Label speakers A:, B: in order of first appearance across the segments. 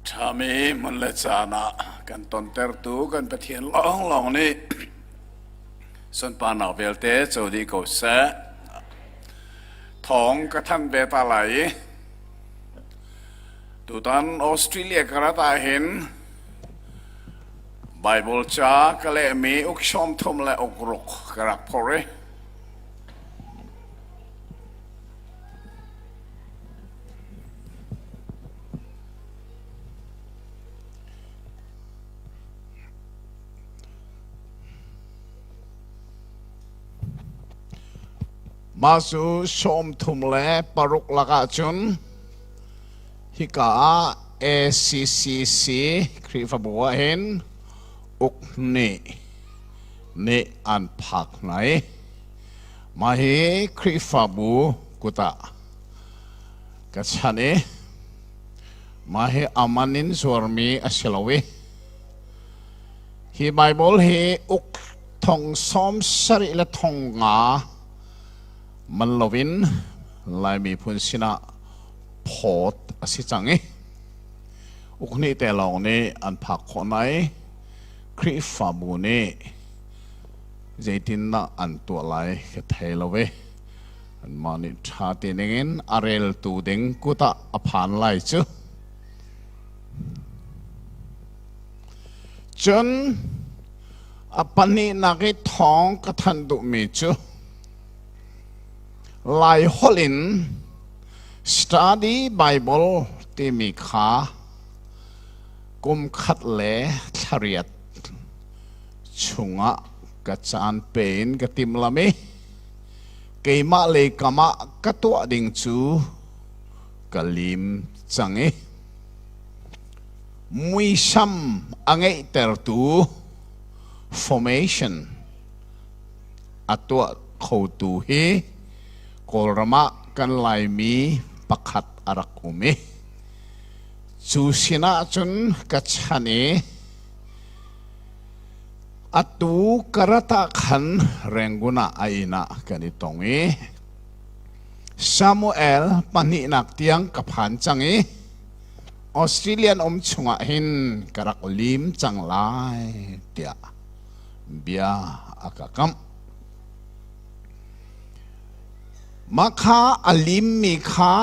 A: Ṭhami hmun le caan ah kan tontertu kan Pathian lawnglawng nih sunparnak vialte co dih ko seh. Thawng ka thanh ve ta lai i tutan Australia ka rat ahhin Bible ca ka lehmi uk 30 le uk ruk ka rak phor i
B: Mah cu 36 lakah cun hika ah ACCC Khrihfabu ah hin uk nih nih an phak hna i Mah hi Khrihfabu kut ah ka chanh i mah hi a man in zuarmi a si lo i hi Baibal hi uk thong 75 le thong nga man loin Lai miphun sinah phawt a si cang i uk nih te lawng nih an phak khawh nai Khrihfabu nih Zeitindah an tuah lai ka thei lo i anmah nih ṭha te ningin a reltu ding kut ah a phan lai cu. Cun a pahnihnak i thawng ka thanh duhmi cu Laiholh in Study Bible timi kha kum khat le thla riat chungah ka caan pe in ka timhlam i keimah lei kam ah ka tuah ding cu ka lim cang i muisam a ngeihtertu formation a tuah khotu hi Kawlram ah kan Laimi pakhat a rak um i cu sinah cun ka chan i Atu karat ah khan Rangoon ah a inn ah kan i tong i Samuel pahnihnak tiang ka phan cang i Australian um chungah hin ka rak lim cang lai tiah bia a ka kamh. Mah kha a limmi kha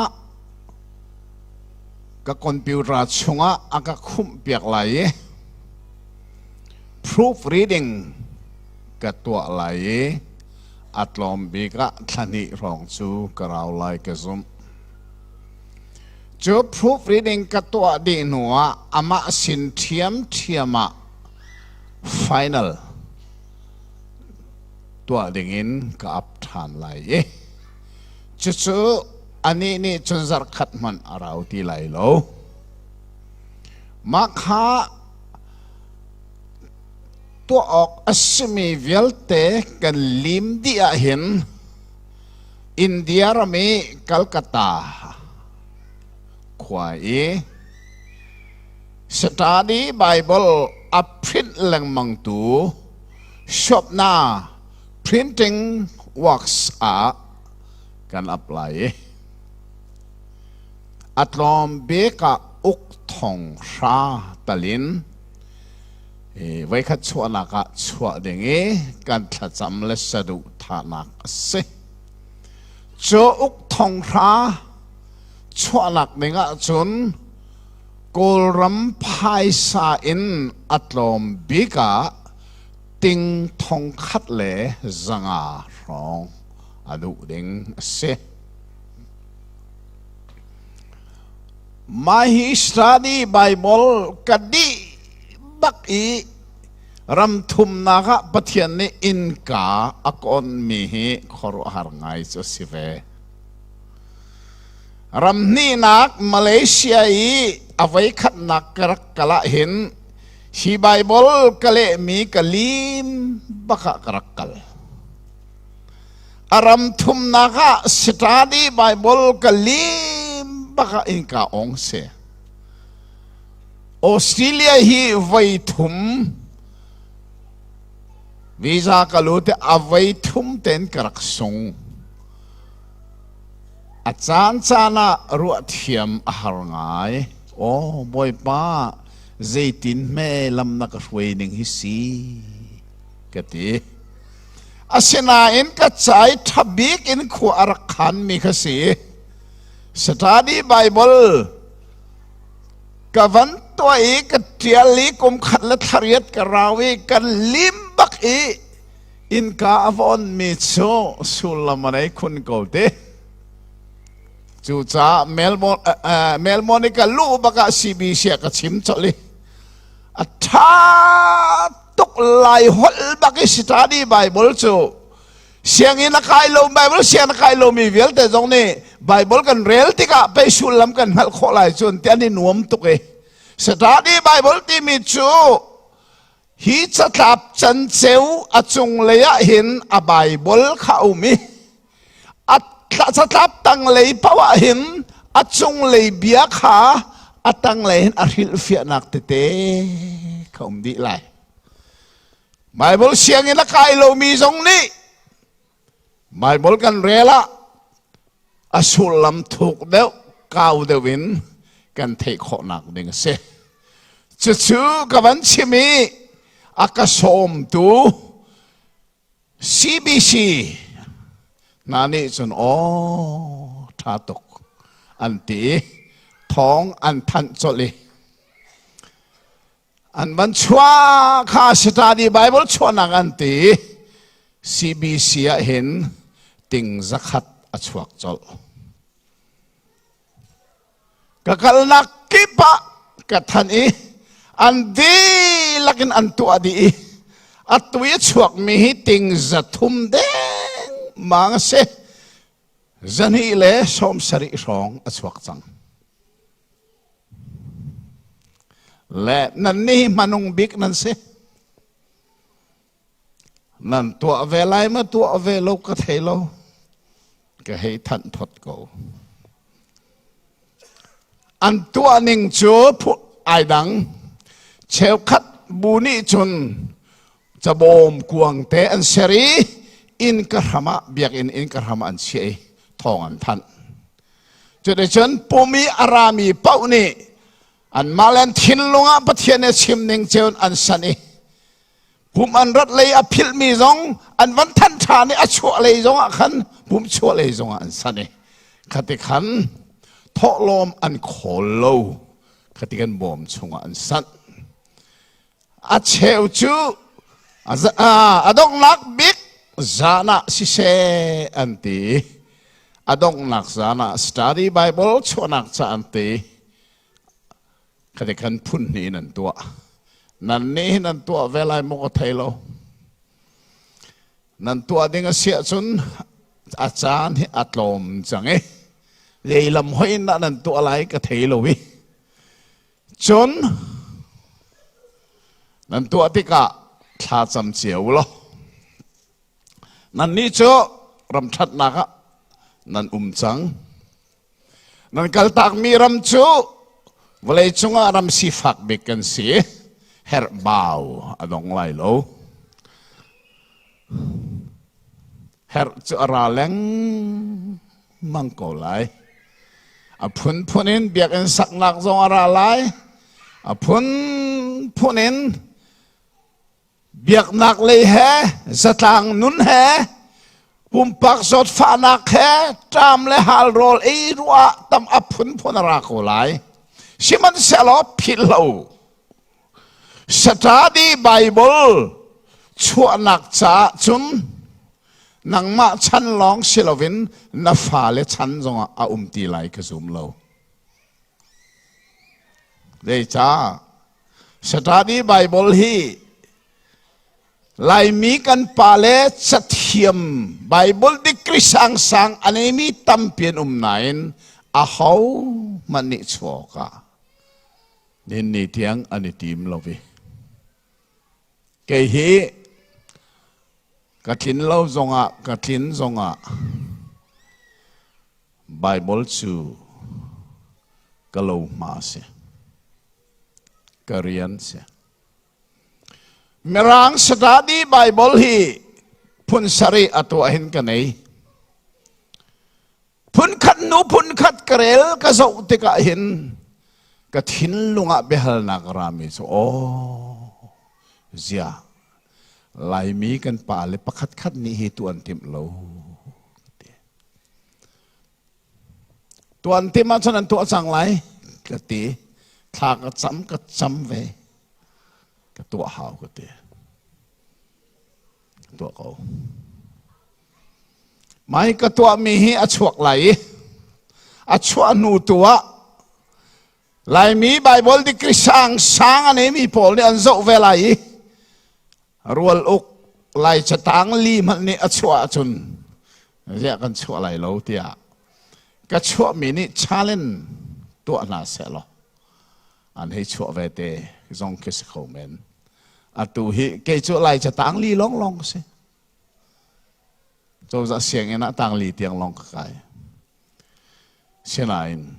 B: ka computer chungah a ka khumhpiak lai i Proofreading ka tuah lai i a tlawm bik ah thla hnih hrawng cu ka rau lai ka zumh. Cu proofreading ka tuah dih hnu ah amah sin ṭhiamṭhiam ah final tuah dingin ka ap ṭhan lai i cucu anih nih cun zarhkhat hmanh a rau ti lai lo. Mah kha tuah awk a simi vialte kan lim dih ahhin India ram i Calcutta khua i Study Bible a print lengmangtu Shopna Printing Works ah kan apply i A tlawm bik ah uk thong hra talin voikhat chuahnak ah chuah ding i kan thlacam le saduhthahnak a si. Cu uk thong hra chuahnak ding ahcun Kawlram phaisa in a tlawm bik ah ting thong khat le 500 hrawng a duh ding a si. Mah hi study Bible ka dih bak i ram thumnak ah Pathian nih innka a kawnmi hi khuaruahhar ngai cu a si ve. Ram hnihnak Malaysia i a voikhatnak ka rak kal ah hin hi Bible ka lehmi ka lim bak ah ka rak kal. A ram thumnak ah study Bible ka lim bak ah innka ong si. Australia hi voi thum visa ka lu te a voi thum ten ka rak sung. A caan caan ah ruah thiam a har ngai. Aw Bawipa, zeitin hme lam na ka hruai ning hi si ka ti. Asinain ka cai ṭha bik in khua a rak khanmi kha si. Study Bible ka van tuah i ka ṭial i kum khat le thlariat ka rau i kan lim bak i innka a va onmi cu sullam a nei khun ko te. Cucaah Melbourne i ka luh bak ah CBC ah ka chim colh i a ṭha tuk lai holh bak i study Bible cu sianginn a kai lo Bible sianginn a kai lomi vialte zong nih Bible kan rel tikah pei sullam kan hngalh khawh lai cun ti an i nuam tuk i study Bible timi cu hi catlap canceu a cunglei ah hin a Bible kha a um i A catlap tanglei paoh ah hin a cunglei bia kha a tanglei hin a hrilhfiahnak tete kha um dih lai. Bible sianginn a kai lomi zong nih Bible kan rel ah a sullam thuk deuh kau deuh in kan theih khawhnak ding a si. Cucu ka van chim i a ka sawmtu CBC hna nih cun aw ṭha tuk an ti i thawng an thanh colh i an van chuah kha study Bible chuahnak an ti i CBC ah hin ting zakhat a chuak colh. Ka kalnak kip ah ka thanh i an dihlak in an tuah dih i atu i a chuakmi hi ting 300 dengmang a si. 270 hrawng a chuak cang. Le nannih hi hmanung bik nan si. Nan tuah ve lai ma tuah ve lo ka thei lo. Ka hei thanh phot ko. An tuah ning cu ai dang. Cheukhat bu nih cun cabawm kuang te an ser i inn ka hram ah biakinn inn ka hram ah an chiah i thawng an thanh. Cuticun pum i a rami paoh nih anmah le an thinlung ah Pathian nih a chim ning ceu in an san i pum an rat lei a philhmi zong an van than ṭhan i a chuah lei zong ah khan pum chuah lei zong ah an san i khati khan thawhlawm an khawl lo khati kan bawm chungah an sanh a cheu cu a donghnak bik zan ah siseh an ti a donghnak zan ah study bible chuahnak ca an ti Khati khan phun hnih in an tuah. Nan nih hin an tuah ve lai maw ka thei lo. Nan tuah ding a si ahcun a caan hi a tlawm cang i leilam hoi in dah nan tuah lai ka thei lo i cun nan tuah tikah thla cam cio law nannih cu ram ṭhatnak ah nan um cang. Nan kaltakmi ram cu vawleicung ah ram sifak bik kan si. Herhbau a dong lai lo. Herh cu a ra lengmang ko lai. A phunphun in biakinn saknak zong a ra lai. A phunphun in Biaknak lei he, zatlang nun he, pumpak zawtfahnak he, ṭam le hal rawl ei ruah tam a phunphun a ra ko lai. Sihmanhsehlaw philh lo. Saturday Bible chuahnak caah cun nangmah chan lawng si loin na fale chan zongah a um ti lai ka zum lo. Zeicah? Saturday Bible hi Laimi kan pale cathiam Bible degree sangsang a neimi tampi an um nain aho hmanh nih chuak ah ninni tiang an i tim lo i kei hi ka tlin lo zongah ka tlin zongah Bible cu ka lo hma a si. Ka rian si. Mirang study Bible hi phun sarih a tuah hin ka nei. Phun khat nu phun khat ka rel ka zoh tikah hin Ka thinlung ah biahalnak a rami cu aw zia Laimi kan pa le pakhat khat nih hi tuan timh lo. Tuan tim ahcun an tuah cang lai ka ti. Thla ka cam ka cam ve. Ka tuah hau ka ti. Tuah ko. Mai ka tuahmi hi a chuak lai i a chuah hnu tu ah Laimi Bible degree sang sang a neimi pawl nih an zoh ve lai i rual uk lai catang li hmanh nih a chuah ahcun ziah kan chuah lai lo tiah ka chuahmi nih challenge tuah hna seh law an hei chuah ve te zong khi si kho men. Atu hi kei cu lai catang li lawnglawng ka si. Cozah sianginn ah tangli tiang lawng ka kai. Sinain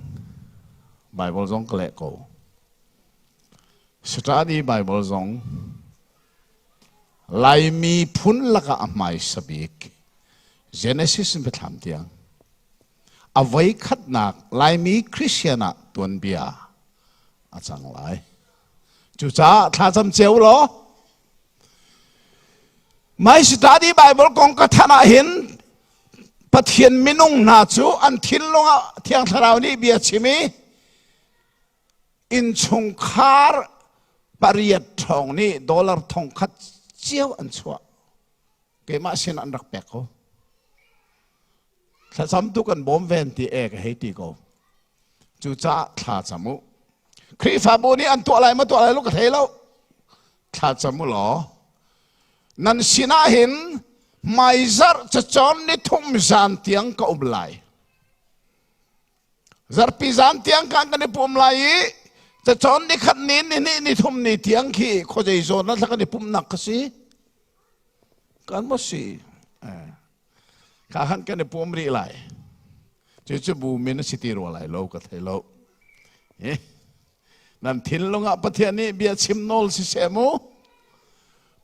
B: Bible zong ka leh ko. Study Bible zong Laimi phun lakah a hmaisa bik Genesis in biathlam tiang a voi khatnak Laimi Christian ah tuanbia a cang lai. Cucaah thlacam cio law My study Bible kong ka thanh ah hin Pathian minung hna cu an thinlung ah Thiang Thlarau nih bia chim i innchungkhar pariat ṭhawng nih dollar thong khat cio an chuah. Keimah sin an rak pek ko. Thlacam tu kan bawm ven ti e ka hei ti ko. Cucaah thla cam u. Khrihfabu nih an tuah lai ma tuah lai lo ka thei lo. Thla cam u law nan sinah hin hmaizarh cacawn ni thum zan tiang ka um lai. Zarhpi zan tiang kan kan i pum lai i cacawn ni khat ni ni hnih ni thum ni tiang khi khuazei zawn na kan i pumnak ka si. Kan maw si? Eh. Kha han kan i pum rih lai. Cucu bu min a si ti rua lai lo ka thei lo. Eh. Nan thinlung ah Pathian nih bia chim nawl si seh mu.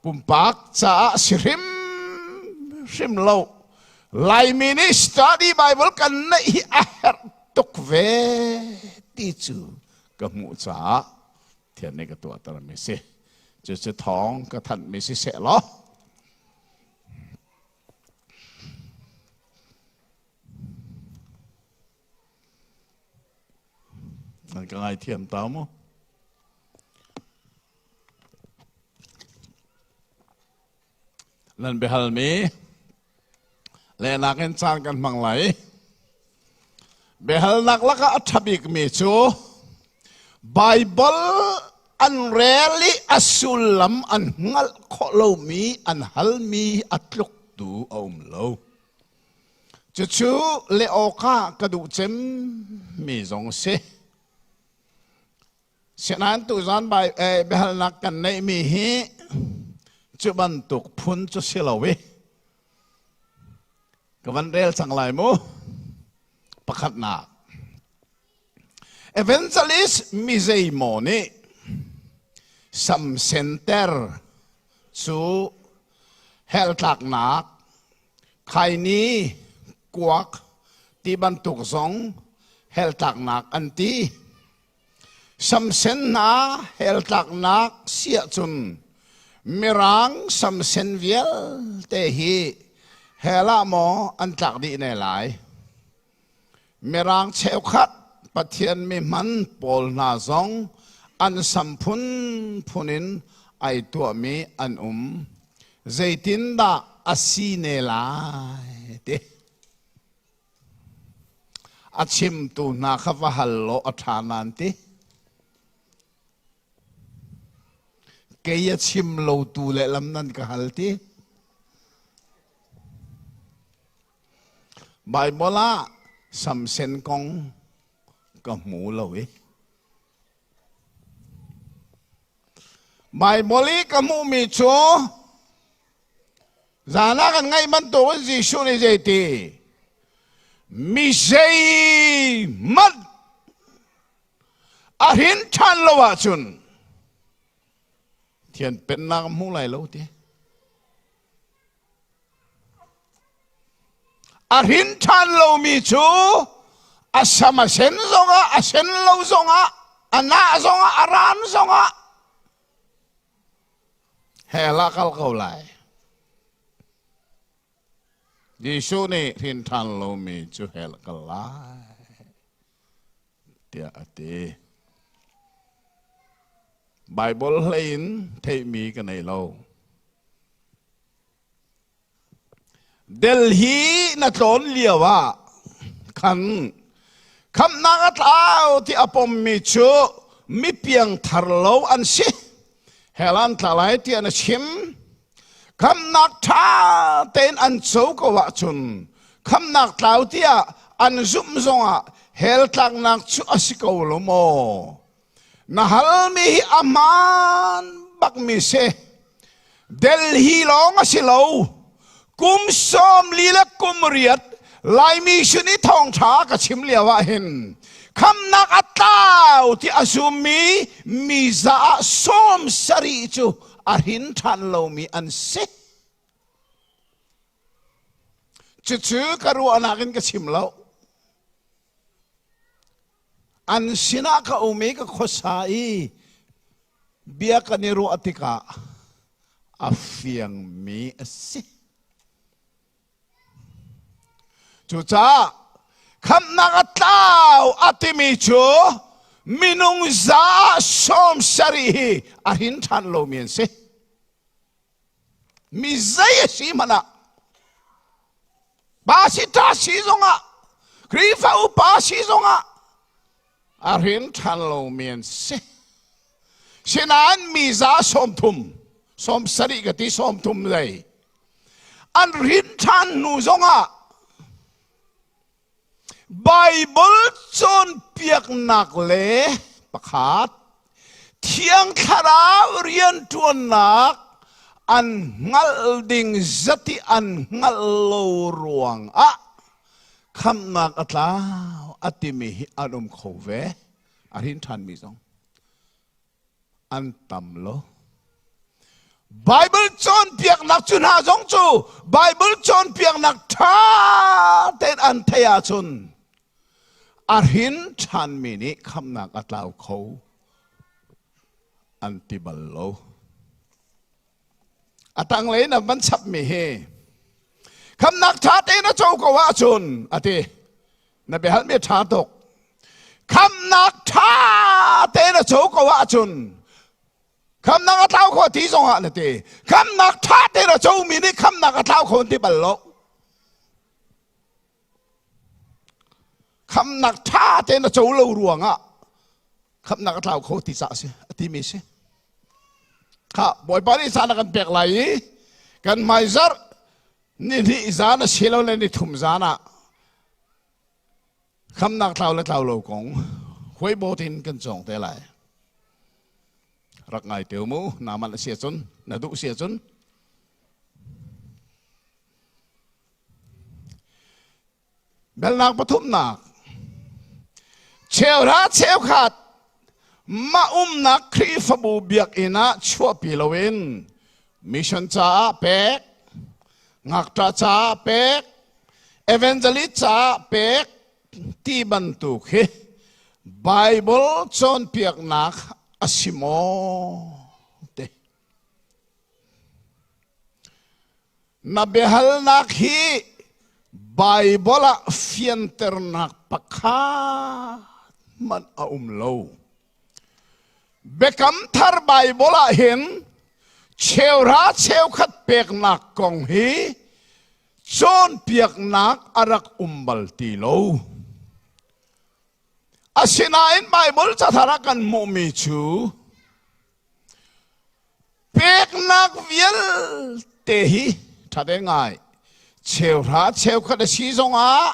B: Pumpak caah si hrim hrim lo. Laimi nih study Bible kan neih hi a herh tuk ve ti cu ka hmuh caah Pathian nih ka tuahter mi si. Cucu thawng ka thanh mi si seh law. Nan ka ngaithiam ta mu. Nan biahalmi lehnak in caan kan hmang lai. Biahalnak lakah a ṭha bikmi cu Baibal an rel i a sullam an hngalh khawh lomi an halmi a tluktu a um lo. Cucu leh awkah ka duh cemmi zong a si. Sinain tuzan biahalnak kan neihmi hi cu bantuk phun cu si lo i ka van rel cang lai mu. Pakhatnak, Evangelist mi zeimaw nih samsenter cu hell tlaknak khaini kuak ti bantuk zong hell tlaknak an ti. Samsen hna hell tlaknak si ahcun Mirang samsen vialte hi hell ah maw an tlak dih ne lai? Mirang cheukhat Pathian mi hman pawl hna zong an sam phunphun in ai tuahmi an um. Zeitindah a si ne lai ti. A chimtu hna kha va hal law a ṭha nan ti. Kei a chim lotu lehlam nan ka hal ti. Baibal ah samsen kong ka hmu lo i Baibal i ka hmuhmi cu zan ah kan ngaih bantukin Jesuh nih zeiti mi zeihmanh a hrin ṭhan lo ahcun Thian pennak a hmu lai lo ti. A hrin ṭhan lomi cu a sam a sen zongah a sen lo zongah A nah zongah a ran zongah hell ah kal ko lai. Jesuh nih hrin ṭhan lomi cu hell kal lai tiah a ti. Baibal hlei in theihmi ka nei lo. Delhi na tlawn lio ah khan khamhnak a tlau ti a pommi cu mi piangthar lo an si. Hell an tla lai tiah na chim. Khamhnak ṭha tein an co ko ahcun khamhnak tlau tiah an zumh zongah hell tlaknak cu a si ko lo maw? Na halmi hi a hmaan bakmi si. Delhi lawng a si lo. Kum 40 le kum riat Laimi sin i thawngṭha ka chim lio ah hin khamnak a tlau ti a zummi mi za ah 70 cu a hrin ṭhan lomi an si. Cucu ka ruahnak in ka chim lo. An sinah ka um i ka khuasa i bia kan i ruah tikah a fiangmi a si. Cucaah khamhnak a tlau a timi cu minung za 70 hi a hrin ṭhan lomi an si. Mi zei a si hmanh ah pa si ṭa si zongah Khrihfa upa si zongah a hrin ṭhan lomi an si. Sinain mi za 30, 70 ka ti 30 lei an hrin ṭhan hnu zongah Baibal cawnpiaknak le pakhat Thiang Thlarau rianṭuannak an hngalh ding zati an hngalh lo ruangah khamhnak a tlau a timi hi an um kho ve. A hrin ṭhanmi zong an tam lo. Bible cawnpiaknak cu hna zong cu Bible cawnpiaknak ṭha tein an theih ahcun a hrin ṭhanmi nih khamhnak a tlau kho an ti bal lo. A tanglei na van chapmi hi khamhnak ṭha tein a co ko ahcun a ti. Na biahalmi a ṭha tuk. Khamhnak ṭha tein a co ko ahcun khamnak a tlau kho ti zongah na ti. Khamnak ṭha tein a comi nih khamnak a tlau kho ti bal lo. Khamnak ṭha tein a co lo ruangah khamnak a tlau kho ti cah a si, a timi si. Kha Bawipa nih caan a kan pek lai i kan hmaizarh ni hnih zan a si lo le ni thum zan ah khamnak tlau le tlau lo kong huaibawt in kan cawng te lai. Rak ngai te mu, na man a si ahcun, na duh si ahcun. Belnak pathumnak cheuhra cheukhat mah umnak Khrihfabu biakinn ah chuahpi loin mission caah pek, ngakṭah caah pek, evangelist caah pek ti bantuk hi Bible cawnpiaknak a si maw? Te. Na biahalnak hi Baibal ah fianternak pakhat hmanh a um lo. Biakam Thar Baibal ah hin cheuhra cheukhat peknak kong hi cawnpiaknak a rak um bal ti lo. Asinain Baibal cathar ah kan hmuhmi cu Peknak vialte hi ṭha ngai. Cheuhra cheukhat a si zongah,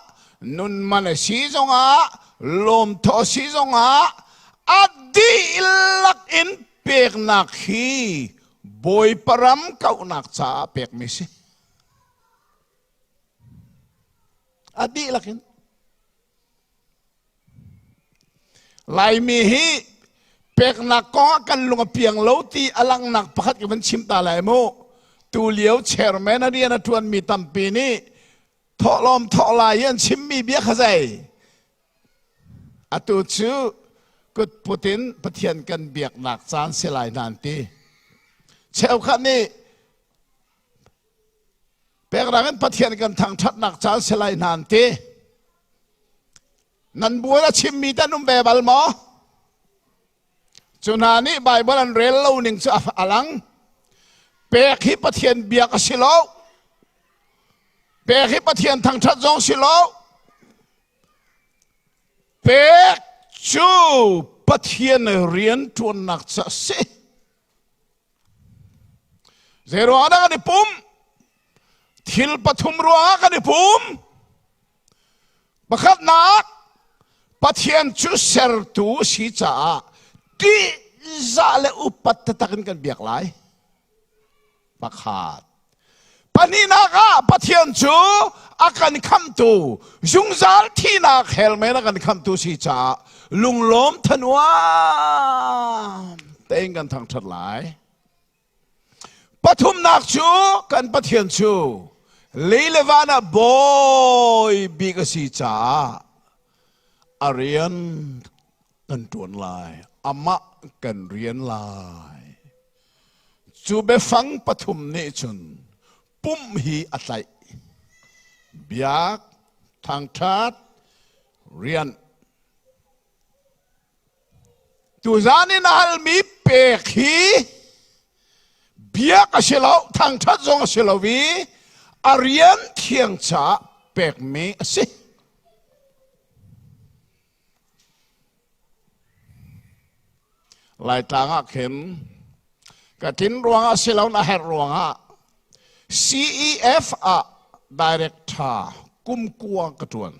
B: nunman a si zongah, lawmthaw a si zongah, a dihlak in peknak hi Bawipa ram kauhnak caah pekmi si. A dihlak in. Laimi hi peknak kong ah kan lung a piang lo ti a langhnak pakhat ka van chim ta lai mu. Tu lio chairman a rian a ṭuanmi tampi nih thawhlawm thawh lai i an chimmi bia kha zei. Atu cu Kutput in Pathian kan biaknak caan si lai hna an ti. Cheukhat nih peknak in Pathian kan thangṭhatnak caan si lai hna an ti. Nan buan a chimmi tan um ve bal maw? Cu hna nih Baibal an rel lo ning cu a lang. Pek hi Pathian biak a si lo. Pek hi Pathian thangṭhat zong si lo. Pek cu Pathian rian ṭuannak ca a si. Zei ruangah dah kan i pum? Thil pathum ruangah kan i pum. Pakhatnak, Pathian cu sertu si caah ṭihzah le upat taktak in kan biak lai. Pakhat. Pahnihnak ah Pathian cu a kan khamhtu, zungzal thihnak hell men a kan khamhtu si caah lunglawm thanuam tein kan thangṭhat lai. Pathumnak cu kan Pathian cu lei le van ah bawi bik a si caah a rian kan ṭuan lai, amah kan rian lai. Cu biafang pathum nih cun pumh hi a tlaih. Biak, thangṭhat, rian. Tuzan in a halmi pek hi biak a si lo, thangṭhat zong a si lo i a rian thiang caah pekmi a si. Laitlang ah khin ka tlin ruangah si lo a herh ruangah CEF ah director kum kua ka ṭuan.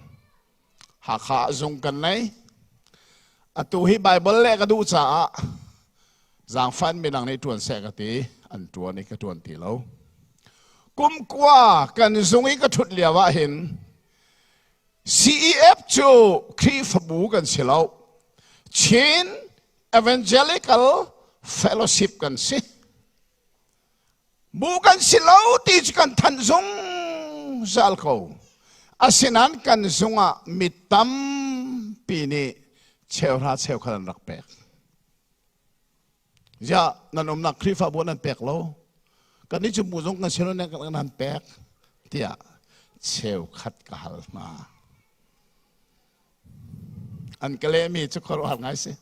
B: Hakha ah zung kan nei. Atu hi Bible le ka duh caah zaangfan midang nih ṭuan seh ka ti. An ṭuan i ka ṭuan ti lo. Kum kua kan zung i ka ṭhut lio ah hin CEF cu Khrihfabu kan si lo. Chin Evangelical Fellowship kan si. Bu kan si lo ti cu kan thanh zungzal ko. Asinain kan zung ah mi tampi nih cheuhra cheukhat an rak pek. Ziah nan umnak Khrihfabu nan pek lo? Kan nih cu bu zong kan si lo nan pek tiah cheukhat ka hal hna. An ka lehmi cu khuaruahhar ngai si.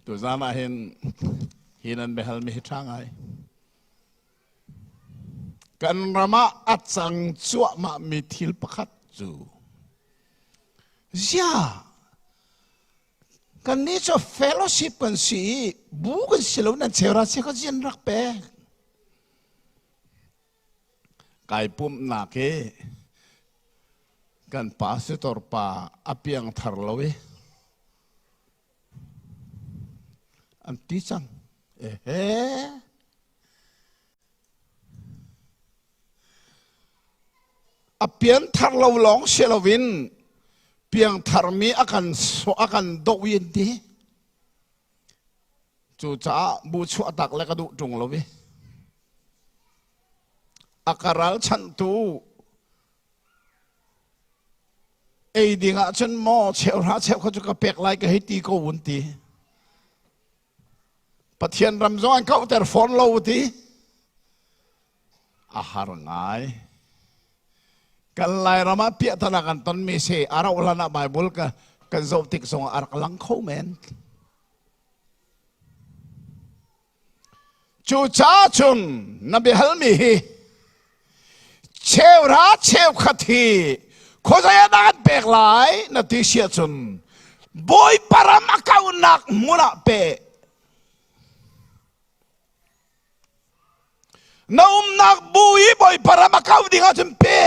B: Tuzaan ah hin hi nan biahalmi hi ṭha ngai. Kan ram ah a cang cuahmahmi thil pakhat cu ziah kannih cu fellowship kan si i bu kan si lo nan cheu ra si kha zian rak pek. Kai pumhnak hi kan pastor pa a piangthar lo i An ti cang. Ehe. A pianthar lo lawng si loin piangtharmi a kan a kan doh in ti. Cucaah bu chuah tak le ka duh ṭung lo i. A ka ralchanhtu Ei ding ah cun maw cheuhra cheukhat cu ka pek lai ka hei ti ko un ti. Pathian ram zong an kauhter fawn lo ti. A har ngai. Kan Lairam ah piahtana kan tonmi si a rauh hlan ah Bible ka kan zoh tik zong ah a rak lang kho men. Cucaah cun na biahalmi hi cheuhra cheukhat hi khuazei ah dah kan pek lai na ti si ahcun Bawipa ram a kauhnak hmun ah pe. Na umnak bu i Bawipa ram a kauh ding ahcun pe.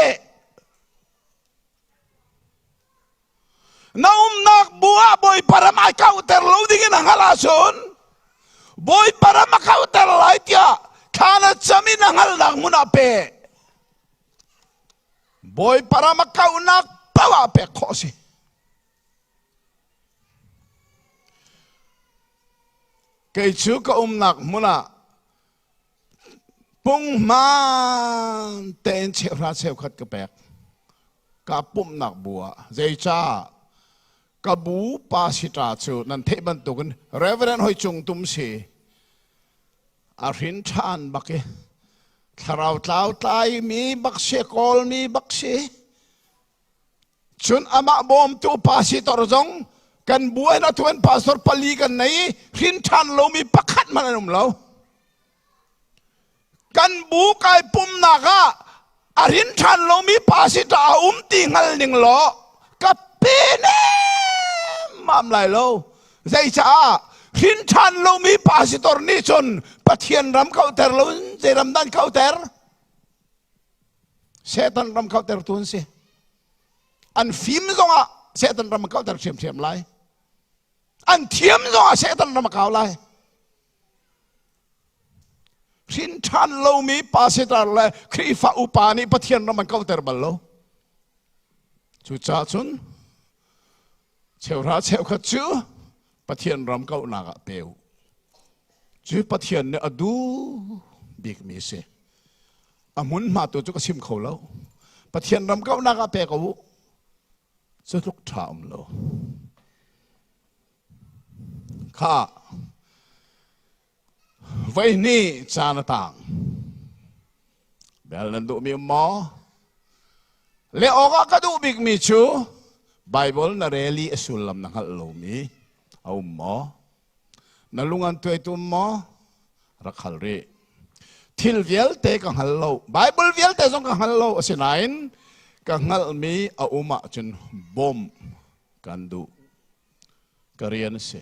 B: Na umnak bu ah Bawipa ram ai kauhter lo ding in a hngalh ahcun Bawipa ram a kauhter lai tiah thla na cam in a hngalhnak hmun ah pe. Bawipa ram a kauhnak paoh ah pek khawh a si. Kei cu ka umnak hmun ah. Punghman tein cheuhra cheukhat ka pek. Ka pumhnak bu ah zeicah ka bu pasita cu nan theih bantukin Reverend Hoi Cung Tum si a hrin ṭhan bak i thlarau tlau tlai mi bak si kawl mi bak si Cun amah bawmtu pastor zong kan buai na tuan pastor pali kan nei i hrin ṭhan lomi pakhat hmanh an um lo. Kan bu kai pumnak ah a hrin ṭhan lomi pastor a um ti hngal ning law ka pe mam lai lo. Zeicaah hrin ṭhan lomi pastor nih cun Pathian ram kauhter lo in zei ram dan kauhter? Satan ram kauhtertu an si. An fim zongah Satan ram a kauhter ṭhiamṭhiam lai. An thiam zongah Satan ram a kau lai. Hrin ṭhan lomi pastor le Khrihfa upa nih Pathian ram an kauhter bal lo. Cucaah cun cheuhra cheukhat cu Pathian ram kauhnak ah pe u. Cu Pathian nih a duh bikmi si. A hmunhma tu cu ka chim kho lo. Pathian ram kauhnak ah pe ko u. Cu tluk ṭha um lo. Kha voihnih caan a tang. Bel nan duhmi um maw? Le awkah ka duh bikmi cu Bible na rel i a sullam na hngalh lomi a um maw? Na lung an tuai tum maw? Rak hal rih. Thil vialte ka hngal lo. Bible vialte zong ka hngal lo. Asinain ka hngalhmi a um ahcun bawmh kan duh. Ka rian a si.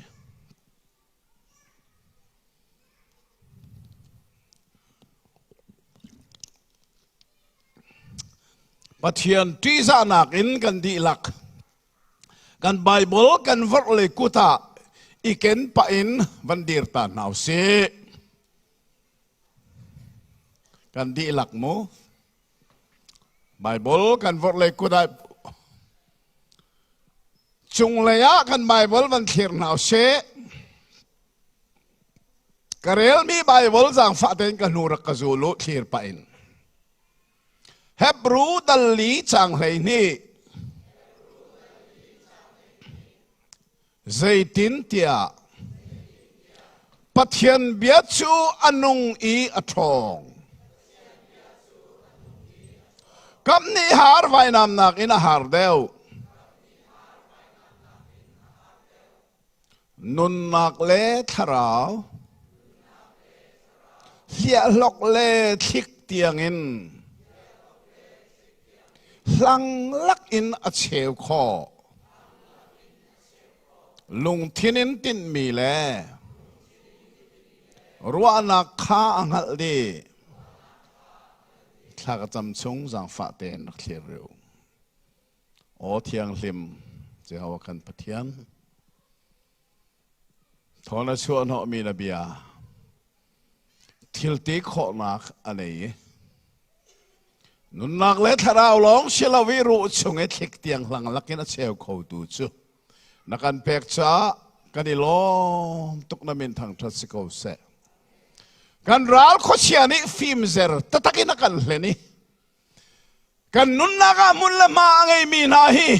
B: Pathian ṭihzahnak in kan dihlak kan Bible kan vorhlei kut ah i ken pah in van dir ta hna usih. Kan dihlak mu. Bible kan vorhlei kut ah Cunglei ah kan Baibal van thlir hna usih. Ka relmi Baibal zaangfah tein ka hnu rak ka zul u thlir pah in. Hebru dal li caang 12. Zeitin tiah Pathian bia cu a nung i a ṭhawng. Kam nih har vainamnak in a har deuh. Nunnak le thlarau, hliahhlok le thlik tiangin hlang lakin a cheu khawh. Lungthin in tinhmi le ruahnak kha a hngalh dih. Thla ka cam chung zaangfah tein rak thlir rih u. Aw thianghlim Jehovah kan Pathian, thaw na chuahhnawhmi na bia thil ti khawhnak a nei i nunnak le thlarau lawng si lo i ruh chung i thlik tiang hlang lakin a cheu khotu cu na kan pek caah kan i lawm tuk na min thangṭhat si ko seh. Kan ral khuachia nih fimzer taktak in a kan hlen i kan nunnak ah hmun le hma a ngeimi hna hi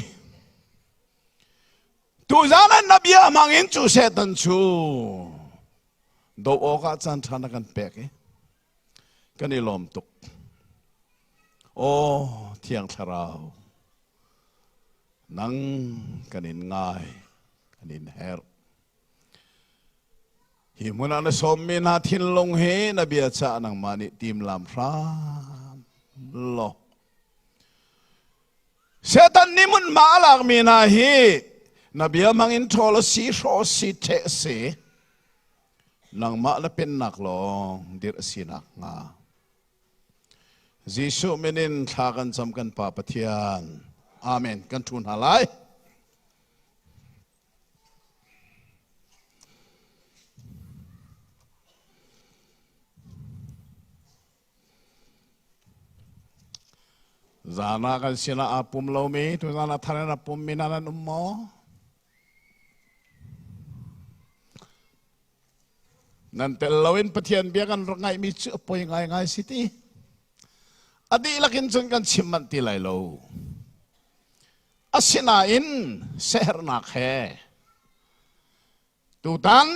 B: tuzan ah na bia hmang in cu Satan cu do awkah caan ṭha na kan pek i kan i lawm tuk. Aw Thiang Thlarau, nang kan in ngai, kan in herh. Hi hmun ah na sawmmi hna thinlung hi na bia cah nangmah nih timlam hram law. Satan nih hmunhma a lakmi hna hi na bia hmang in ṭhawl a si, hrawh a si, ṭheh a si. Nangmah na pennak lawng dirh a si nakhnga. Jesuh min in thla kan cam kan Pa Pathian. Amen. Kan ṭhu hna lai. Zan ah kan sinah aa pum lomi, tuzan ah thar in a pummi hna nan um maw? Nan tel loin Pathian bia kan rak ngaihmi cu a poi ngaingai si ti. A dihlak in cun kan chim manh ti lai lo. Asinain sehernak he tutan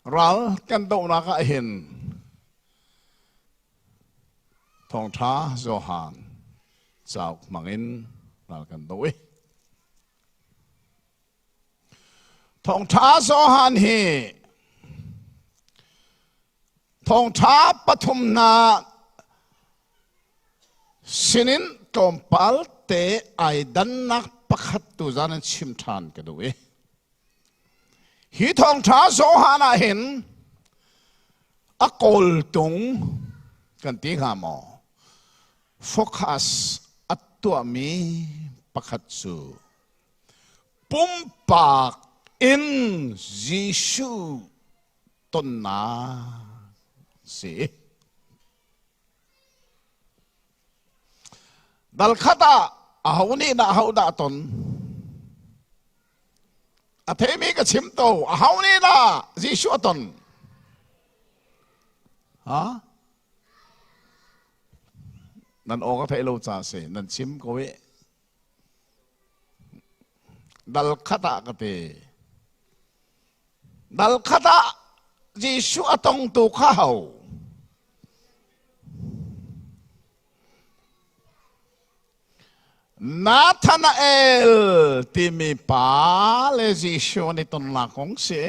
B: ral kan dohnak ah hin thawngṭha Johan cauk hmangin ral kan do i Thawngṭha Johan hi thawngṭha pathum hna sinin tlawmpal te ai dannak pakhat tu zan in chim ṭhan ka duh i hi thawngṭha Johan ah hin a kawltung kan ti hnga maw focus a tuahmi pakhat cu Pumpak in Jesuh tonnak si. Dal khat ah aho nih dah aho dah ton? A theimi ka chim to. Aho nih dah Jesuh a ton? Ha? Nan aw ka theih lo ca si. Nan chim ko i. Dal khat ah ka ti. Dal khat ah Jesuh a tongtu kha ho? Nathanael timi pa le Jesuh an i tonnak kong si.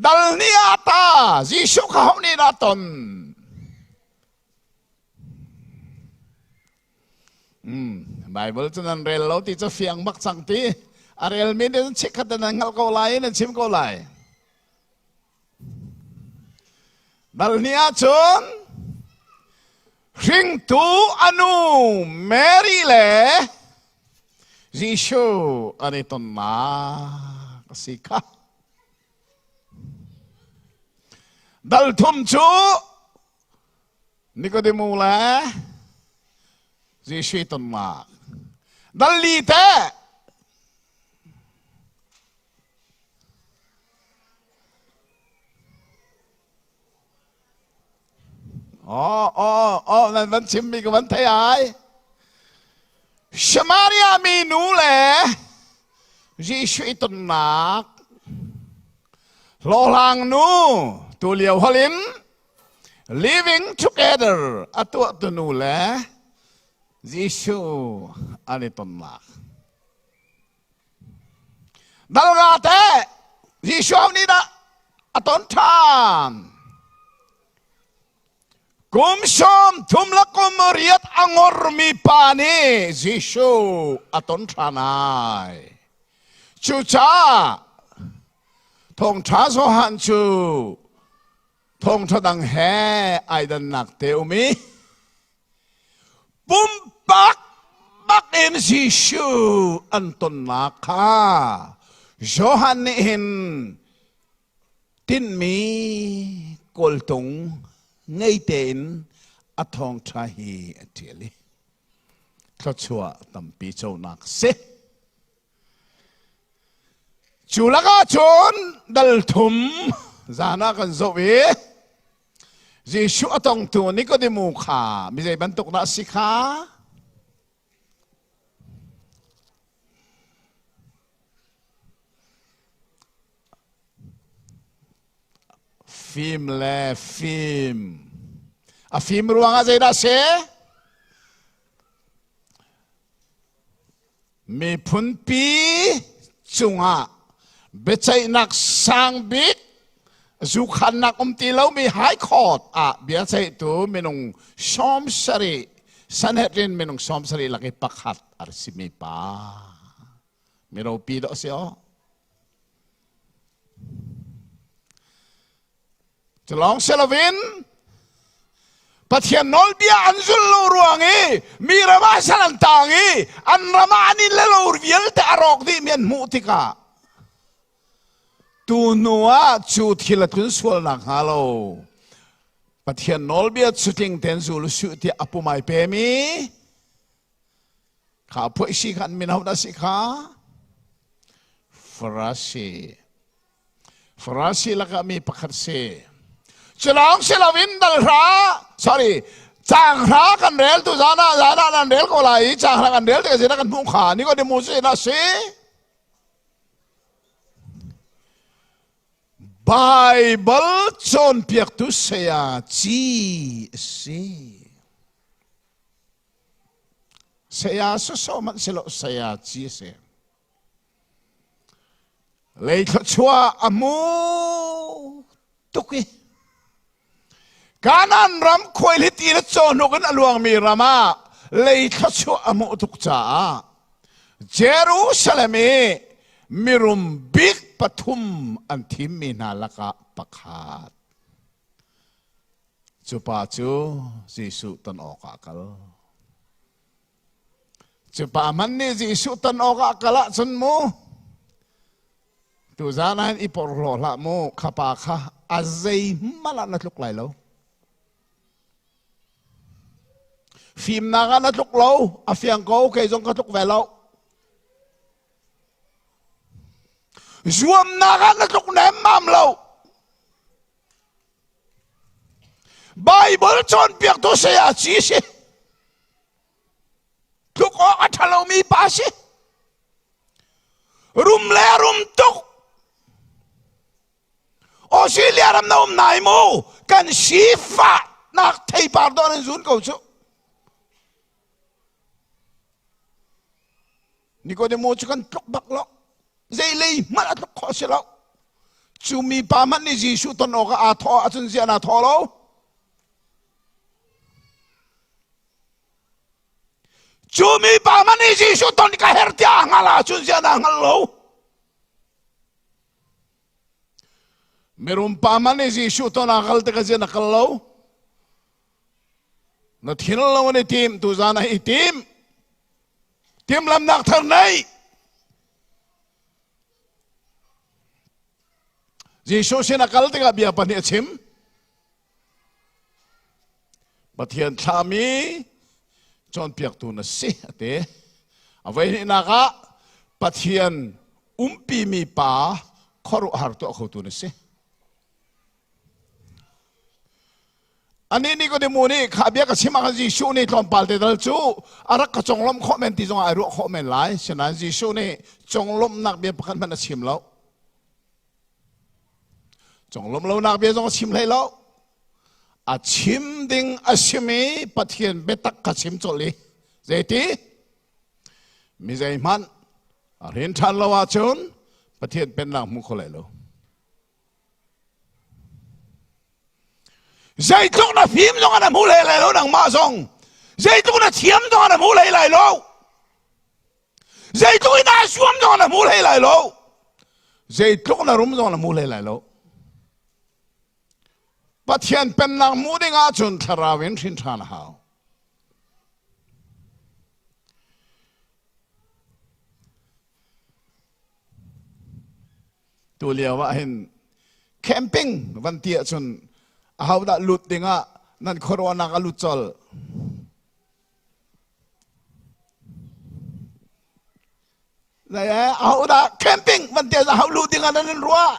B: Dal ni ah ta Jesuh kha ho nih dah ton? Bible cu nan rel lo ti cu fiang bak cang ti. A relmi nih chikkhat in nan hngalh ko lai i nan chim ko lai. Dal ni ahcun hringtu anu Mary le Jesuh an i tonnak a si kha. Dal thum cu Nikodemu le Jesuh tonnak dal li te Oh, oh, oh, nan van chimmi ka van thei ai. Samaria mi nu le Jesuh i tonnak hlawhhlang nu tu lio holin living together a tuah tu nu le Jesuh an i tonnak. Dalga te Jesuh nih dah a ton ṭhan. Kum 30 le kum riat a ngormi pa nih Jesuh a ton ṭhan ai. Cucaah thawngṭha Johan cu thawngṭha dang he ai dannak te um i pumpak bak in Jesuh an tonnak kha Johan nih hin tinhmi kawltung ngei tein a thawngṭha hi a ṭial i thluachuah tampi conak si. Cu lakah cun dal thum zan ah kan zoh i Jesuh a tongtu Nikodemu kha mi zei bantuk dah a si kha? Fim le fim. A fim ruangah zeidah a si? Miphunpi cungah biaceihnak sang bik zukhannak um ti lomi High Court ah biaceihtu minung 70 Sanhedrin minung 70 lak i pakhat a simi pa miropi dawh si aw. Cu lawng si loin Pathian nawlbia an zulh lo ruang i mi ram ah sal an taang i an ram ah an inn le lo vialte a rawk dih mi an hmuh tikah tu hnu ah cu thil a tlun sual nakhnga lo Pathian nawlbia cu tling tein zul usih tiah a pum ai pemi kha phuai si kha an min ho dah si kha Farasi. Farasi lakah mi pakhat si. Culawng si loin dal hra, sorry, caang hra kan rel tu zan ah zan ah nan rel ko lai i caang hra kan rel tikah zeidah kan hmuh kha Nicodemus sin ah si. Baibal cawnpiaktu saya ci a si. Saya sawsawh hmanh si lo saya ci a si. Lei thluachuah a hmu tuk i Kanaan ram khuaihli le cawhnuk in a luangmi ram ah lei thluachuah a hmuh tuk caah Jerusalem i mirum bik pathum an thimmi hna lakah pakhat. Cu pa cu Jesuh ton awkah a kal. Cu pa hmanh nih Jesuh ton awkah kal ahcun mu tuzaan ah hin i porhlaw hlah mu kha pa kha a zeihmanh ah na tluk lai lo. Fimnak ah na tluk lo, a fiang ko, kei zong ka tluk ve lo. Zuamnak ah na tluk nemmam lo. Baibal cawnpiaktu saya ci si. Tluk awk a ṭha lomi pa si. Rum le rum tuk. Australia ram na um nai mu kan sifahnak theipar dawh nan zun ko cu. Nikodemo cu kan tluk bak lo. Zei lei hmanh a tluk khawh si lo. Cu mi pa hmanh nih Jesuh ton awkah aa thawh ahcun ziah naa thawh lo? Cu mi pa hmanh nih Jesuh ton ka herh tiah a hngalh ahcun ziah naa hngal lo? Mirum pa hmanh nih Jesuh ton aa kal tikah ziah na kal lo? Na thin lo an i tim, tuzaan ah i tim. Timhlamnak thar nei. Jesuh sin a kal tikah bia pahnih a chim. Pathian thlami cawnpiaktu na si a ti. A voihnihnak ah Pathian umpimi pa khuaruahhar tuah khotu na si. Anih Nikodemu nih kha bia ka chim ah khan Jesuh nih tlawmpal te dal cu a rak ka conglawmh khawh men ti zongah ai ruah khawh men lai. Sinain Jesuh nih conglawmhnak bia pakhat hmanh a chim lo. Conglawmh lonak bia zong a chim hlei lo. A chim ding a simi Pathian biatak ka chim colh i zeiti? Mi zeihmanh a hrin ṭhan lo ahcun Pathian pennak hmu kho lai lo. Zeitluk na fim zong ah na hmu hlei lai lo nangmah zong. Zeitluk na thiam zong ah na hmu hlei lai lo. Zeitluk in naa zuam zong ah na hmu hlei lai lo. Zeitluk na rum zong na hmu hlei lai lo. Pathian pennak hmuh ding ahcun thlarau in hrin ṭhan a hau. Tu lio ah hin camping van ti ahcun ahodah lut dingah nan khuaruahnak a lut colh. Lai ahodah camping van ti ahcun aho lut dingah nan in ruah?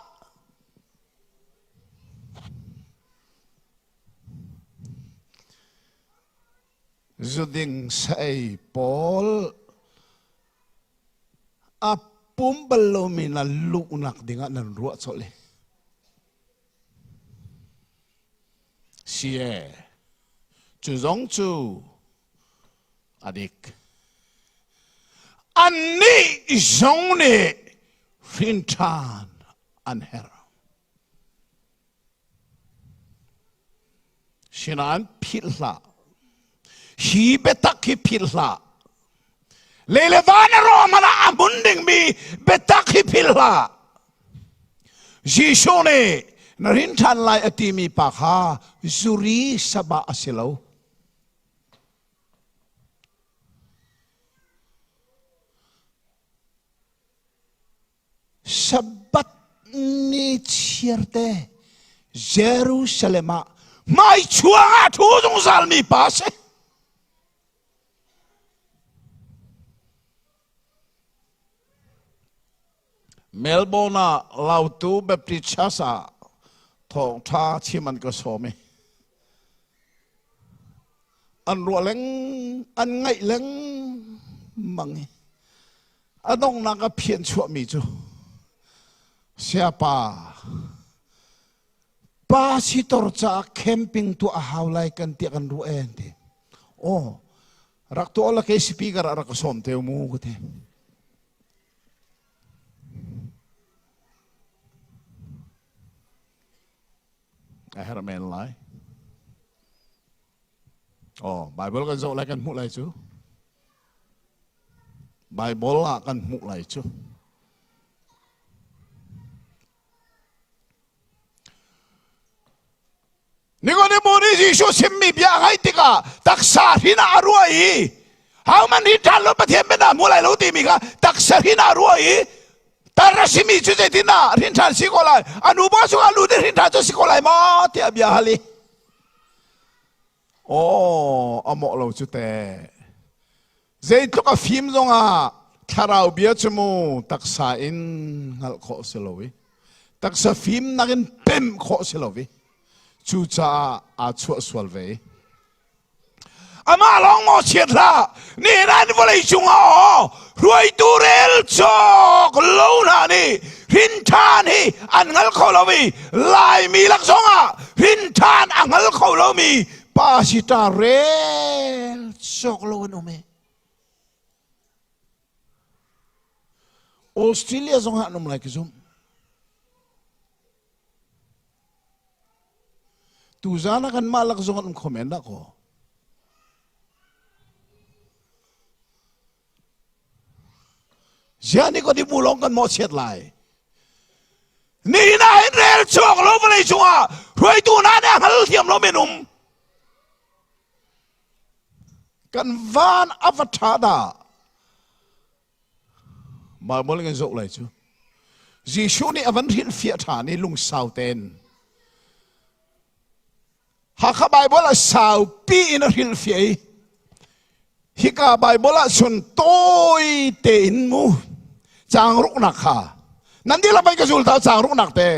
B: Zuding saei pawl a pum bal lomi na luhnak dingah nan ruah colh i sie cu zong cu a dik annih zong nih hrin ṭhan an herh Sinain philh hlah. Hi biatak hi philh hlah. Lei le van a rawh hmanh ah a hmun dingmi biatak hi philh hlah. Jesuh nih na rin ṭhan lai a timi pa kha zuri sabah a si lo. Sabbath ni chiarte Jerusalem ah hmaichuang ah ṭhu zungzalmi pa a si. Melbourne ah Lautu Baptist Church ah thawngṭha chim an ka sawm i an ruah leng an ngaih lengmang i a donghnak a phian chuahmi cu siapa Pasitor caah camping tuah a hau lai kan tiah kan ruah en ti. Oh, rak tuah la kei speaker ah rak ka sawm te mu ka ti. A herh men lai. Oh, Bible kan zoh lai kan hmuh lai cu. Bible ah kan hmuh lai cu. Nikodemu nih Jesuh chimmi bia a ngaih tikah taksa hrin ah a ruah i hohmanh hi ṭhan lo Pathian bia hmu lai lo timi kha taksa hrin ah a ruah i tar a simi cu zeitindah hrin ṭhan si ko lai a nu pa chungah lut in hrin ṭhan cu si ko lai maw tiah bia hal i aw a mawh lo cu teh Zeitluk a fim zongah thlarau bia cu mu taksa in hngalh khawh si lo i taksa fimnak in pemh khawh si lo i cucaah aa chuah sual ve i amah lawng maw chiat hlah nihin an vawlei cungah aw hruaitu rel cawk lo hna nih hrin ṭhan hi an hngal kho lo i Laimi lak zongah hrin ṭhan a hngal kho lomi pasita rel cawk lo an um e. Australia zong ah an um lai ka zumh. Tuzan ah kan mah lak zong an um kho men dah kaw. Ziah nih kan i lawng kan mawhchiat lai. Nihin ah hin rel chuak lo vawlei cungah hruaitu hna nih a hngal thiam lo men um. Kan van a va ṭha dah. Bible kan zoh lai cu. Jesuh nih a van hrilhfiah ṭhan i lungsau tein Hakha Bible ah saupi in a hrilhfiah i hika Bible ah cun tawi tein mu caang ruknak kha nan dihlak pei ka zul ta caang ruknak te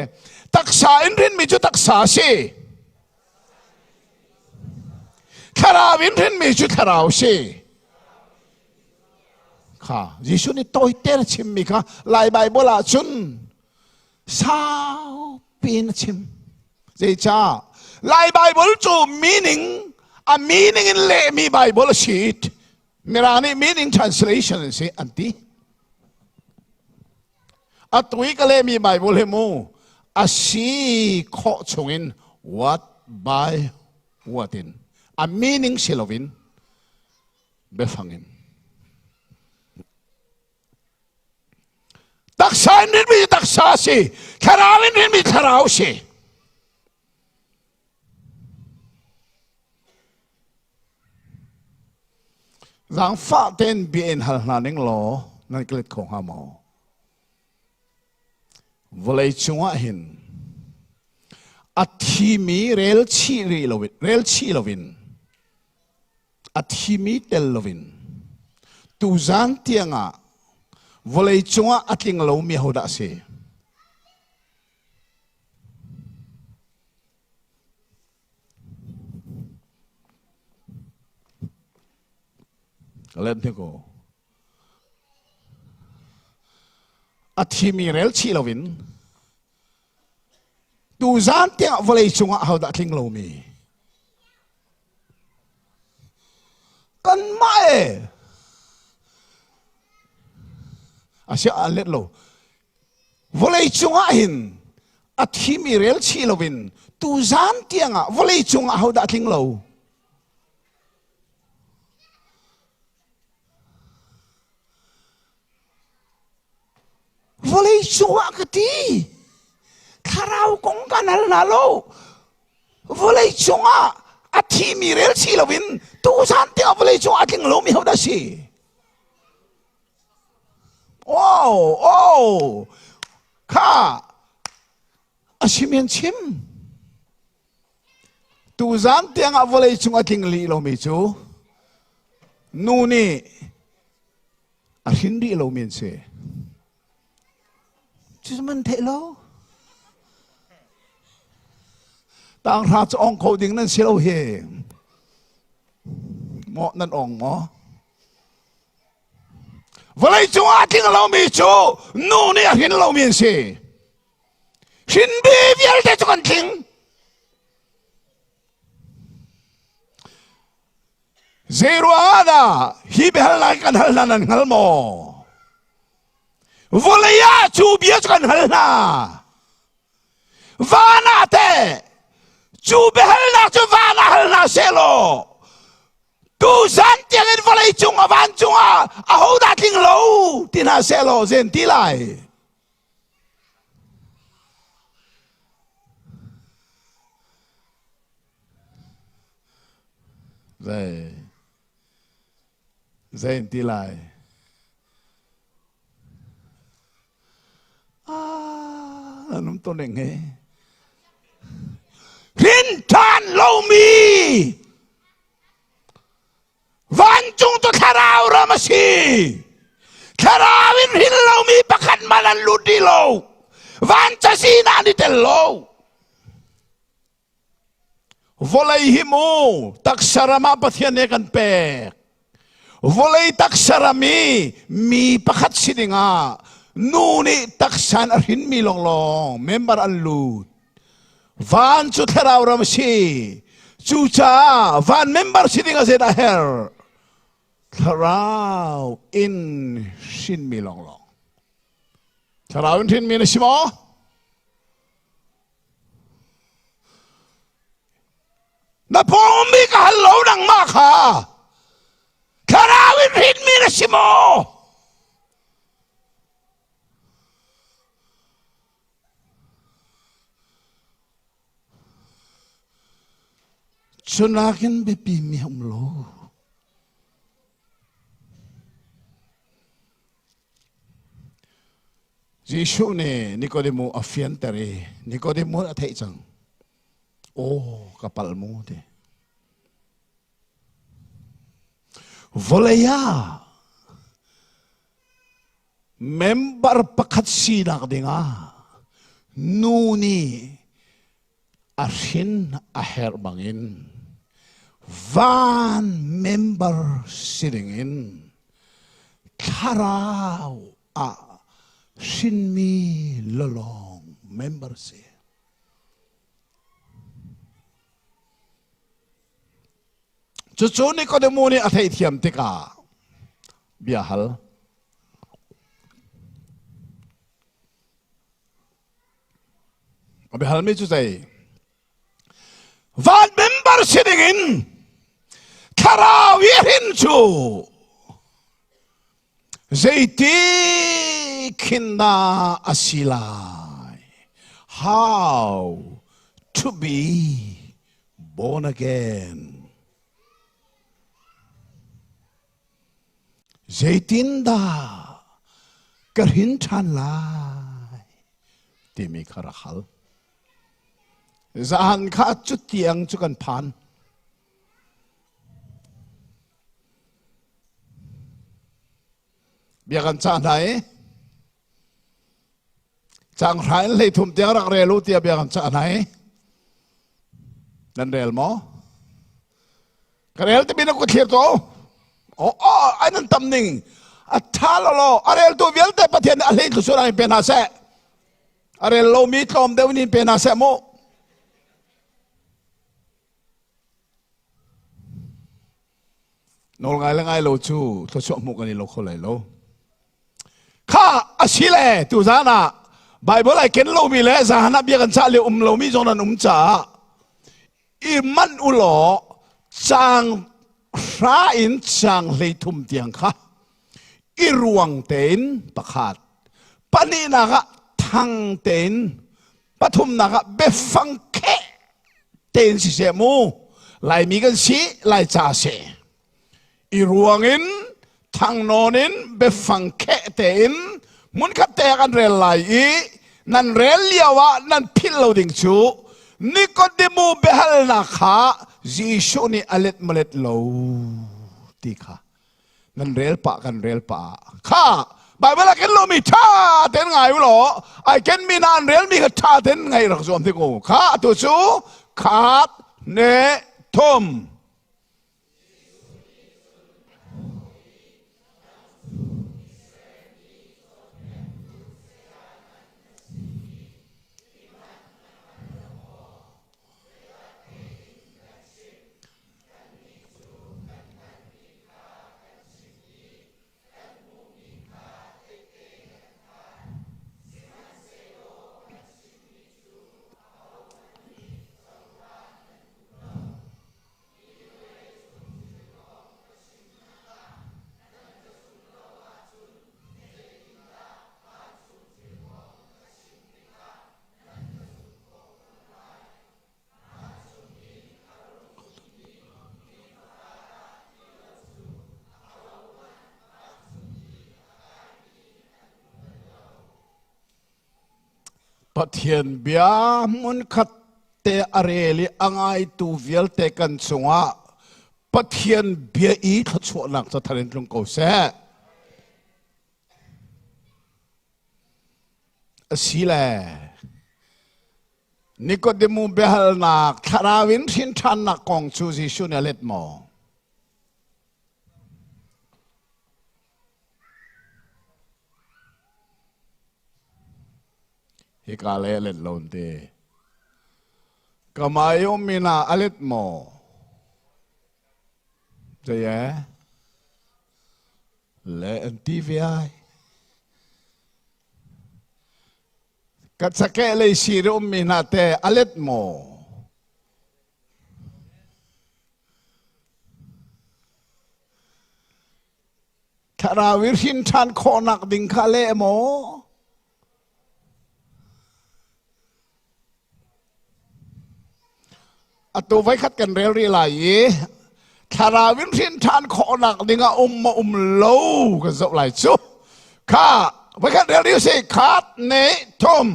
B: taksa in rinmi cu taksa a si thlarau in rinmi cu thlarau si kha Jesuh nih tawi te a chimmi kha Lai Bible ah cun saupi in a chim zeicah Lai Bible cu meaning a meaning in lehmi Bible a si Mirang nih meaning translation an si an ti atu i ka lehmi Bible hi mu a si khawh chungin what by what in a meaning si loin biafang in Taksa in rinmi taksa a si. Thlarau in rinmi thlarau a si. Zaangfah tein bia in hal hna ning law nan ka let kho hnga maw? Vawlei cungah hin a thimi rel chih rih loin rel chih loin a thimi tel loin tuzan tiangah vawlei cungah a tling lomi hodah a si? Let hnik u. A thimi rel chih loin tuzan tiangah vawlei cungah hodah tling lomi? Kanmah e a si a let lo vawlei cungah hin a thimi rel chih loin tuzan tiangah vawlei cungah hodah tling lo Vawlei cungah ka ti. Thlarau kong kan hal hna lo. Vawlei cungah a thimi rel si loin tuzan tiang vawlei cungah a tling lomi hodah si? Oh, oh, kha a sim in chim. Tuzan tiangah vawlei cung a tling lih lomi cu nu nih a hrin rih lomi an si. Cu man theih lo. Tanghra cu ong kho ding nan si lo hi. Maw nan ong maw? Vawlei cungah tling lomi cu nu nih a hrin lomi an si. Hrinmi vialte cu kan tling. Zei ruangah dah hi biahalnak kan hal hna nan hngal maw? Vawlei ah cu bia cu kan hal hna. Van ah teh cu biahalnak cu van ah hal hna sehlaw tuzan tiangin vawlei cung a vancung ah ahodah tling lo ti hna sehlaw zen ti lai. Zei zei ti lai. Ah, an um to ning he. Hrin ṭhan lomi vancung cu thlarau ram a si. Thlarau in hrin lomi pakhat man an lut dih lo. Van cazin ah an i tel lo. Vawlei hi mu taksa ram ah Pathian nih kan pek. Vawlei taksa ram i mi pakhat si dingah nu nih taksa in a hrinmi lawnglawng member an lut. Van cu thlarau ram a si. Cucaah van member si ding ah zeidah a herh? Thlarau in hrinmi lawnglawng. Thlarau in hrinmi na si maw? Na pawngmi ka hal lo nangmah kha thlarau in hrinmi na si maw? Cunakin biapi mi um lo. Jesuh nih Nikodemu a fianter i Nikodemu a theih cang. Aw, ka palh mu ti. Vawlei ah member pakhat sinak dingah nu nih a hrin a herh bangin van member si dingin thlarau ah hrinmi lawlawng member si. Cucu Nikodemu nih a theihthiam tikah bia hal. A biahalmi cu zei? Van member si dingin thlarau i hrin cu zeiti khin dah a si lai? How to be born again? Zeitindah ka hrin ṭhan lai timi kha rak hal. Zahan kha cutiang cu kan phan. Bia kan cah hna i Caang hra in 13 tiang rak rel u tiah bia kan cah hna i nan rel maw? Ka rel timi na kut thlir ko. Oh, oh, ai nan tam ning. A tha lo lo. A reltu vialte Pathian nih a hlei thlusuan in pe hna seh. A rel lomi tlawm deuh in pe hna seh mu. Nawl ngai le ngai lo cu thluachuah hmuh kan i lo kho lai lo. Kha a si le tuzaan ah Bible ai ken lomi le zahan ah bia kan cah le um lomi zong nan um caah i manh u law caang hra in caang 13 tiang kha i ruang tein pakhat pahnihnak ah thang tein pathumnak ah biafang kheh tein siseh mu Laimi kan si Laica si i ruangin thangnawn in biafang kheh tein hmunkhat te kan rel lai i nan rel lio ah nan philh lo ding cu Nikodemu biahalnak kha Jesuh nih a let malet lo ti kha nan rel pah kan rel pah kha. Bible a ken lomi ṭha tein ngai u law ai kenmi na an relmi kha ṭha tein ngaih rak zuam tik u. Kha atu cu khat ne thum. Pathian bia hmunkhat te a rel i a ngaitu vialte kan cungah Pathian bia i thluachuahnak cathar in tlung ko seh. Asile Nikodemu biahalnak thlarau in hrin ṭhannak kong cu Jesuh nih a let maw? Hika le a let lo te. Kamai ummi na a let maw? Zei e? Le an ti ve ai. Ka cakeh lei sir i ummi hna te a let maw? Thlarau i hrin ṭhan khawhnak ding kha leh maw? Atu voikhat kan rel rih lai i thlarau in hrin ṭhan khawhnak ding ah um maw um lo kan zoh lai cu. Kha voikhat rel rih usih khat ne thum.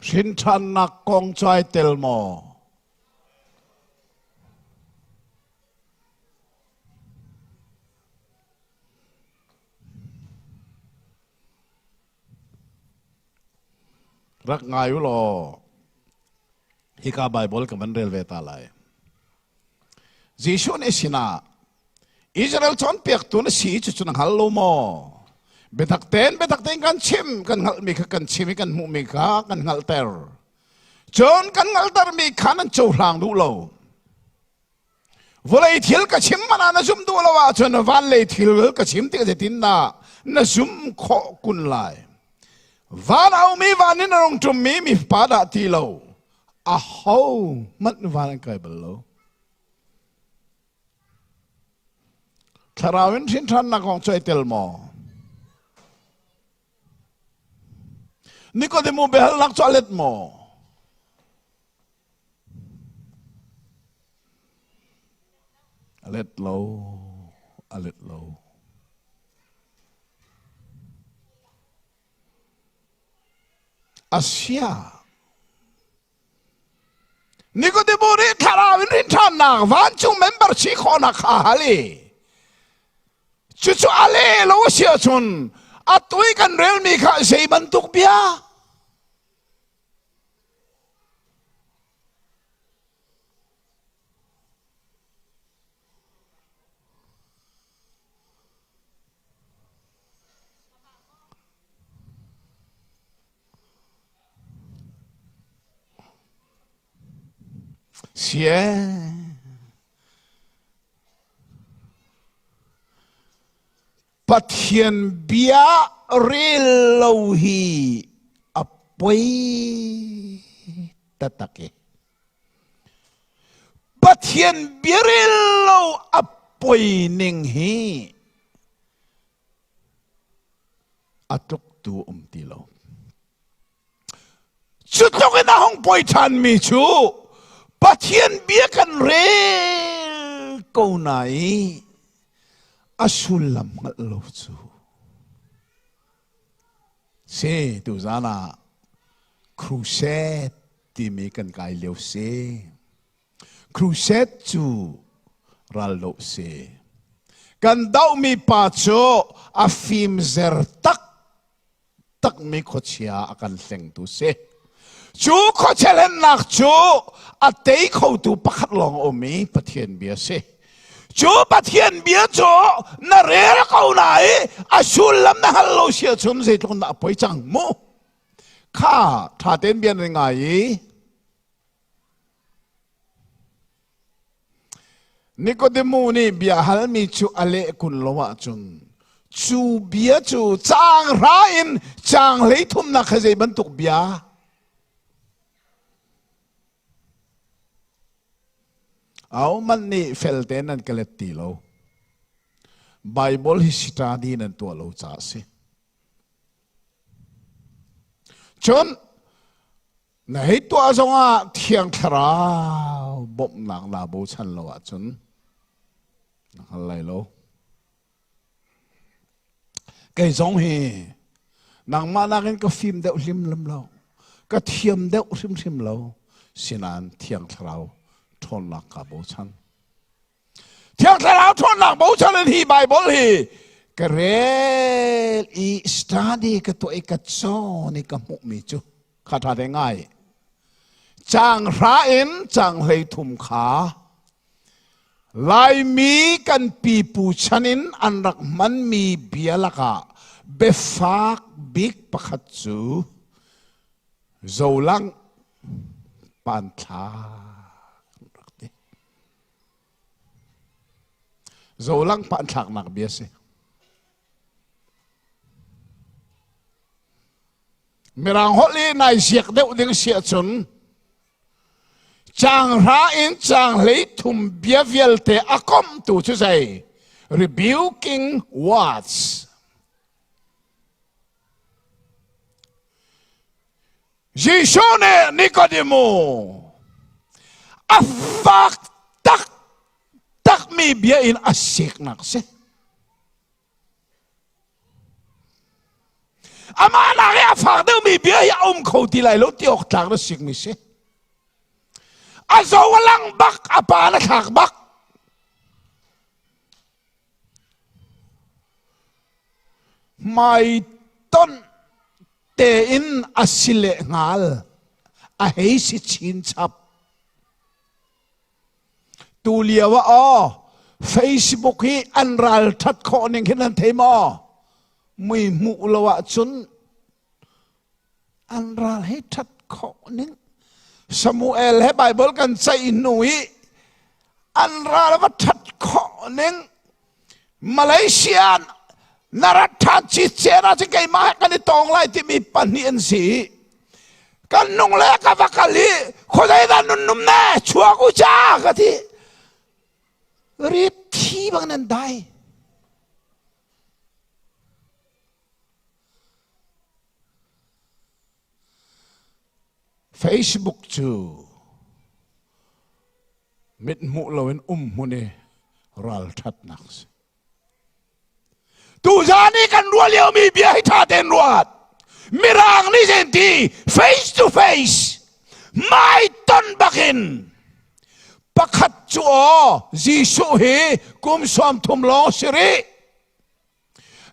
B: Hrinṭhannak kong cu ai tel maw? Rak ngai u law hika Baibal ka van rel ve ta lai. Jesuh nih sinah Israel cawnpiaktu na si cu cu na hngal lo maw? Biatak tein biatak tein kan chim kan hngalhmi kha kan chim i kan hmuhmi kha kan hngalhter. Cun kan hngalhtermi kha nan cohlang duh lo. Vawlei thil ka chim man ah na zum duh lo ahcun van lei thil ka chim tik zeitindah na zum khawh kun lai? Van a ummi van in a rung ṭummi mi pa dah ti lo aho hmanh van an kai bal lo. Thlarau in hrin ṭhannak kong cu ai tel maw? Nikodemu biahalnak cu a let maw? A let lo, a let lo. Asia. Nikodemu nih thlarau in rinṭhannak vancung member si khawhnak kha a hal i cucu a leh lo a si ahcun atu i kan relmi kha zei bantuk bia Sie. Pathian bia rel lo hi a poi taktak i Pathian bia rel lo a poi ning hi a tluktu um ti lo. Cu tluk in a hung poi ṭhanmi cu Pathian bia kan rel ko na i a sullam hngalh lo cu si tuzan ah crusade timi kan kai lio si. Crusade cu raldoh si. Kan dohmi pa cu a fimzer tak takmi khuachia a kan hlengtu si. Cu khuachia hlennak cu a tei khotu pakhat lawng a um i Pathian bia si. Cu Pathian bia cu na rel ko na i a sullam na hal lo si ahcun zeitluk in dah a poi cang mu. Kha ṭha tein bia nan ngai i Nikodemu nih bia halmi cu a leh kun lo ahcun cu bia cu caang hra in caang hleithumnak he zei bantuk bia Ahohmanh nih fel tein nan ka let ti lo. Bible hi study nan tuah lo caah a si. Cun Na hei tuah zongah Thiang Thlarau bawmhnak naa bochan lo ahcun na hngal lai lo. Kei zong hi nangmah nakin ka fim deuh hlimhlim lo, ka thiam deuh hrimhrim lo, sinain Thiang Thlarau ṭhawnnak kaa bochan. Thiang Thlarau ṭhawnnak bochan in hi Bible hi ka rel i study ka tuah i ka cawn i ka hmuhmi cu kha ṭha te ngai. Caang hra in caang 33 kha Laimi kan pipu chan in an rak hmanmi bia lakah biafak bik pakhat cu zolang panthlak rak ti. Zolang panthlaknak bia si. Mirang holh i nai ziak deuh ding si ahcun caang hra in caang 33 bia vialte a komhtu cu zei rebuking words Jesuh nih Nikodemu a fak taktakmi bia in a siknak si. Amah nak i a fak deuhmi bia hi a um kho ti lai lo ti awk tlak na sikmi si. A zo a lang bak, a pa na thlak bak. Hmaitonh tein a si lehngal a hei si chinchap. Tu lio ah aw Facebook hi an ralṭhat khawh ning hin nan thei maw? Mui hmuh lo ahcun an ral hei ṭhat khawh ning. Samuel he Bible kan ceih hnu i an ral va ṭhat khawh ning. Malaysia na rat ṭhan cicen ah cun keimah he kan i tong lai timi pahnih an si. Kan nung le ka va kal i khuazei dah nun num ne chuak u ca ka ti. Rit thi bang nan dai. Facebook cu mithmuh loin um hmun i ralṭhatnak si. Tuzaan i kan ruah liomi bia hi ṭha tein ruat. Mirang nih zen ti face to face hmai ton bakin pakhat cu aw Jesuh hi kum 30 lawng si rih.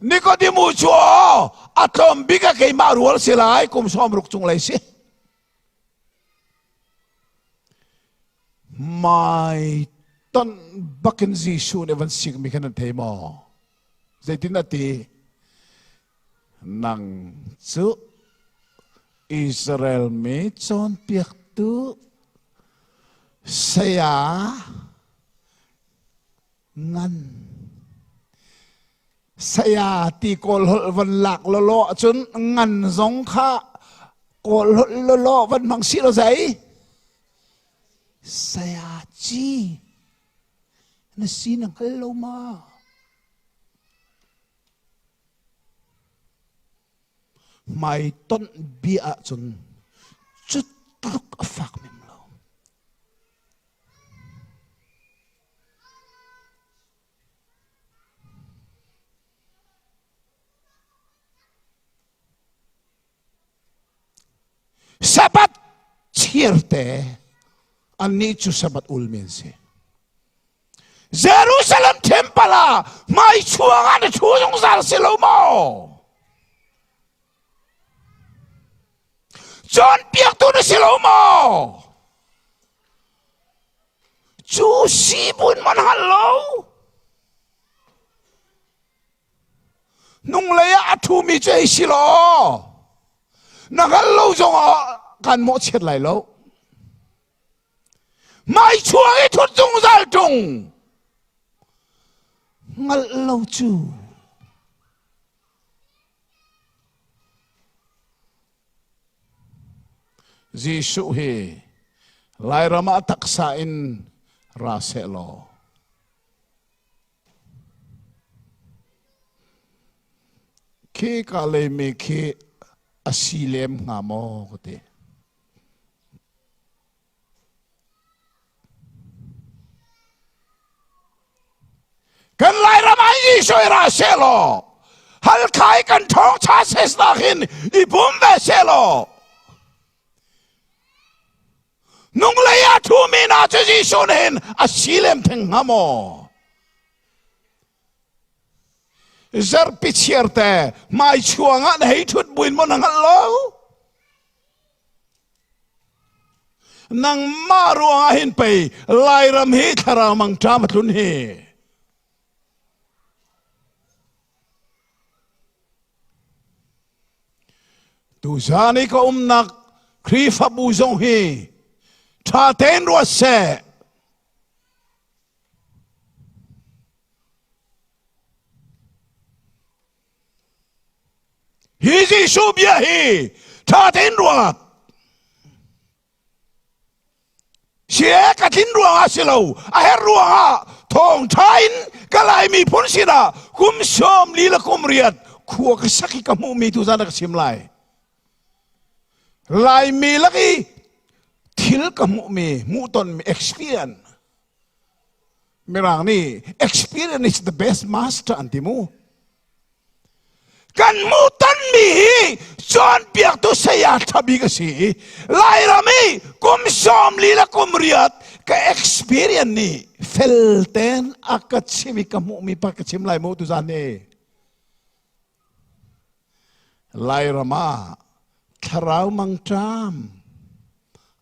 B: Nikodemu cu aw a tlawm bik a keimah rual si lai kum 60 cung lei si. Hmai tonh bakin Jesuh nih van sikmi kha nan thei maw? Zeitin a ti? Nang cu Israel mi cawnpiaktu saya ngan. Saya ti kawl holh van lak lawlaw ahcun ngan zong kha kawl holh lawlaw van hmang si lo zei. Saya ci na si na hngal lo ma? Hmaitonh bia ahcun cu tluk a fak mem lo. Sabbath chiarte annih cu Sabbath ulmi an si. Jerusalem temple ah hmai chuang ah na ṭhu zungzal si lo maw? Cawnpiaktu na si lo maw? Cu sibun man hal lo. Hnunglei ah a ṭhumi cu ei si law na hngal lo zongah kan mawhchiat lai lo. Mai chuang i thut zungzal ṭung hngalh lo cu Jesuh hi Lairam ah taksa in ra seh law khi ka leimi khi a si lem hnga maw ka ti. Kan Lairam ah Jesuh i ra seh law Halkha i kan ṭhawng cha ses nak hin i pum ve seh law nunglei ah ṭhumi hna cu Jesuh nih hin a si lem theng hnga maw? Zarhpi chiar te hmai chuang ah na hei ṭhut buin maw na hngalh lo? Nangmah ruangah hin pei Lairam hi thlarau mangṭam a tlun hi. Tuzan i ka umnak Khrihfabu zong hi ṭha tein ruat seh. Hi Jesuh bia hi ṭha tein ruat. Sie ka tlin ruangah si lo, a herh ruangah thawngṭha in ka Lai miphun sinah kum sawm li le kum riat khua ka sak i ka hmuhmi tu zan ka chim lai. Laimi lak i thil ka hmuhmi, hmuhtonmi experience Mirang nih experience is the best master an ti mu. Kan hmuhtonmi hi cawnpiaktu saya ṭha bik a si i Lairam i kum sawm li le kum riat ka experience nih fel ten a ka chim i ka hmuhmi pa ka chim lai mu tuzan ni. Lairam ah thlarau mangṭam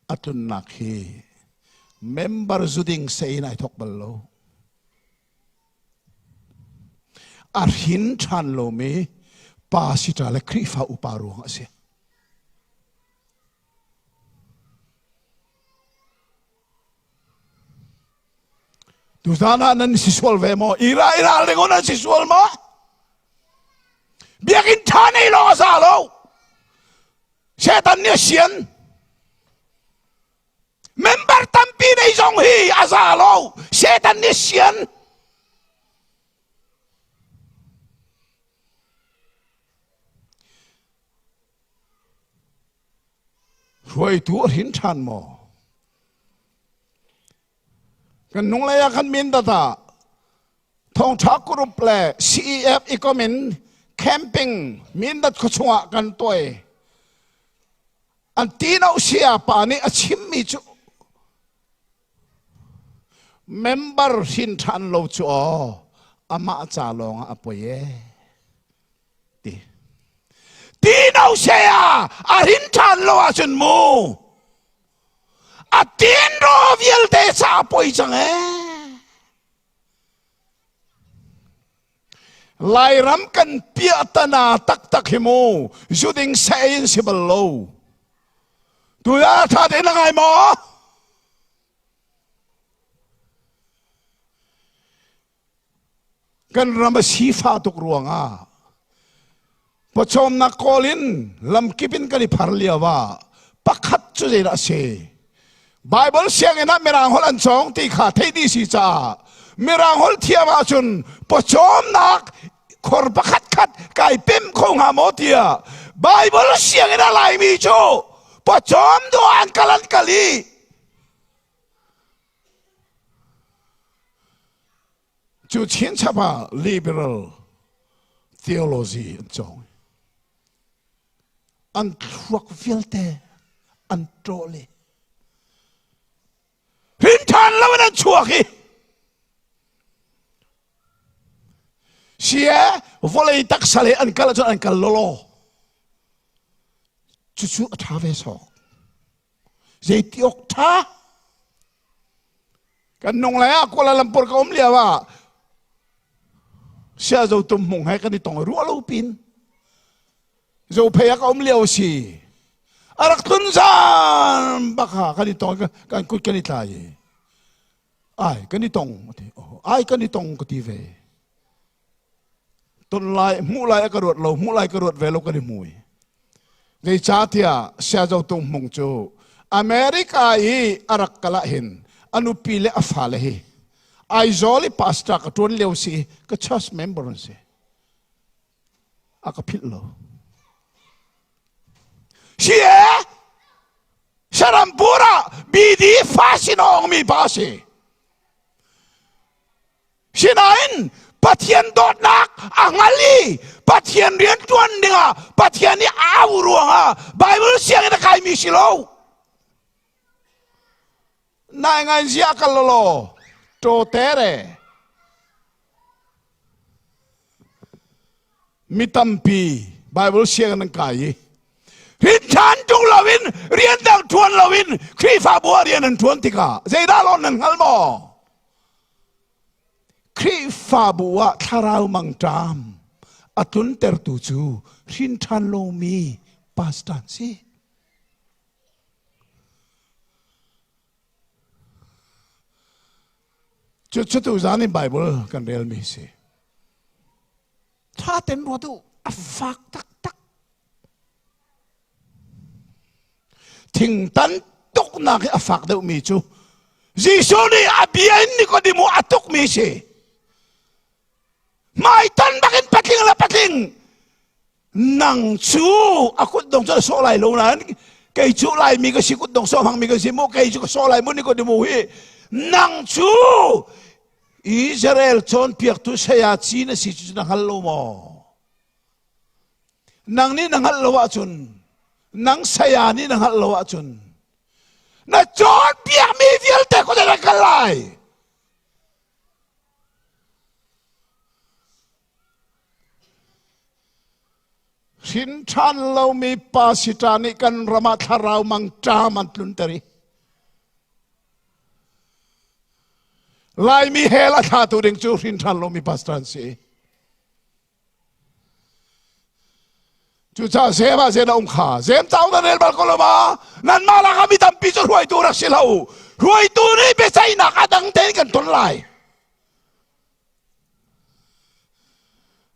B: a tlunnak hi member zuding sein ai thok bal lo. A hrin ṭhan lomi pa sita le Khrihfa upa ruang a si. Tuzan ah nan si sual ve maw? Ira ira ring nan si sual maw? Biakinn ṭha nei lawng a za lo. Satan nih a sian. Member tampi nei zong hi a za lo. Satan nih a sian. Hruaitu a hrin ṭhan maw? Kan nunglei ah khan min data thawngṭha group le CEF ikom in camping Mindat khuachung ah kan tuai. An tino sia pa nih a chimmi cu member hrin ṭhan lo cu aw amah ca lawng ah a poi ee. Ti. Tino sia a hrin ṭhan lo ahcun mu A tinro vialte ca poi cang ee. Lairam kan piahtana taktak hi mu zuding sa in si bal lo. Tu ya tha te na ngai maw? Kan ram a sifah tuk ruangah pawcawmnak kawl in lamkip in kan i phar lio ah pakhat cu zeidah a si? Bible sianginn ah Mirang holh an cawng ti kha theih dih si caah Mirang holh thiam ahcun pawcawmnak khor pakhat khat kai pem kho hnga maw tiah Bible sianginn ah Laimi cu pawcawm dawh an kal an kal i Cu chinchap ah liberal theology an cawng. An thluak vialte an ṭawl i rinṭhan lo in an chuak i sie vawlei taksa le an kal ahcun an kal lawlaw. Cucu a ṭha ve sawk. Zeiti awk ṭha? Kan nung lai ah Kuala Lumpur ka um lio ah sia zo tum hmung he kan i tong ruah lo pin zo phei ah ka um lio si a rak tlun zan bak ha kan i tong kan kut kan i tlai i ai kan i tong ti ai kan i tong ka ti ve ton lai hmuh lai a ka ruat lo hmuh lai ka ruat ve lo kan i mui Zeicahtiah Siazo Tung Hmung cu America i a rak kal ah hin a nupi le a fale hi Aizawl i pastor ka ṭuan lio si ka church member an si. A ka philh lo. Si e Sarampur ah BD fa sinawng mi pa si. Sinain Pathian dawtnak a hngal i Pathian rian ṭuan dingah Pathian nih a auh ruangah Bible sianginn a kaimi si lo. Nai ngai zia kal law ṭaw tere. Mi tampi Bible sianginn an kai i rinṭhan ṭung loin rian dang ṭuan loin Khrihfabu ah rian an ṭuan tikah zeidah lawn nan hngal maw? Khrihfabu ah thlarau mangṭam a tluntertu cu hrinṭhan lomi pastor an si. Cucu tuzan in Bible kan relmi si. Ṭha ten ruat u, a fak taktak. Thingtan tuknak hi a fak deuhmi cu Jesuh nih a bia in Nikodemu a tukmi si. Hmaiton bakin patling le patling nang cu a kut dong cu a sawh lai lo nain kei cu Laimi ka si kut dong sawh hmangmi ka si mu kei cu ka sawh lai mu Nikodemu hi nang cu Israel cawnpiaktu saya ci na si cu na hngal lo maw? Nang nih na hngalh lo ahcun nang saya nih na hngalh lo ahcun na cawnpiakmi vialte khuazei na kal lai? Hrin ṭhan lomi pa sita nih kan ram ah thlarau mangṭam an tlunter i Laimi hell a thlatu ding cu hrin ṭhan lomi pastor an si. Cucaah zem ah zen a um kha zem cau nan rel bal ko lo ma nanmah lakah mi tampi cu hruaitu rak si lo hruaitu nih biaceihnak a dang tein kan ton lai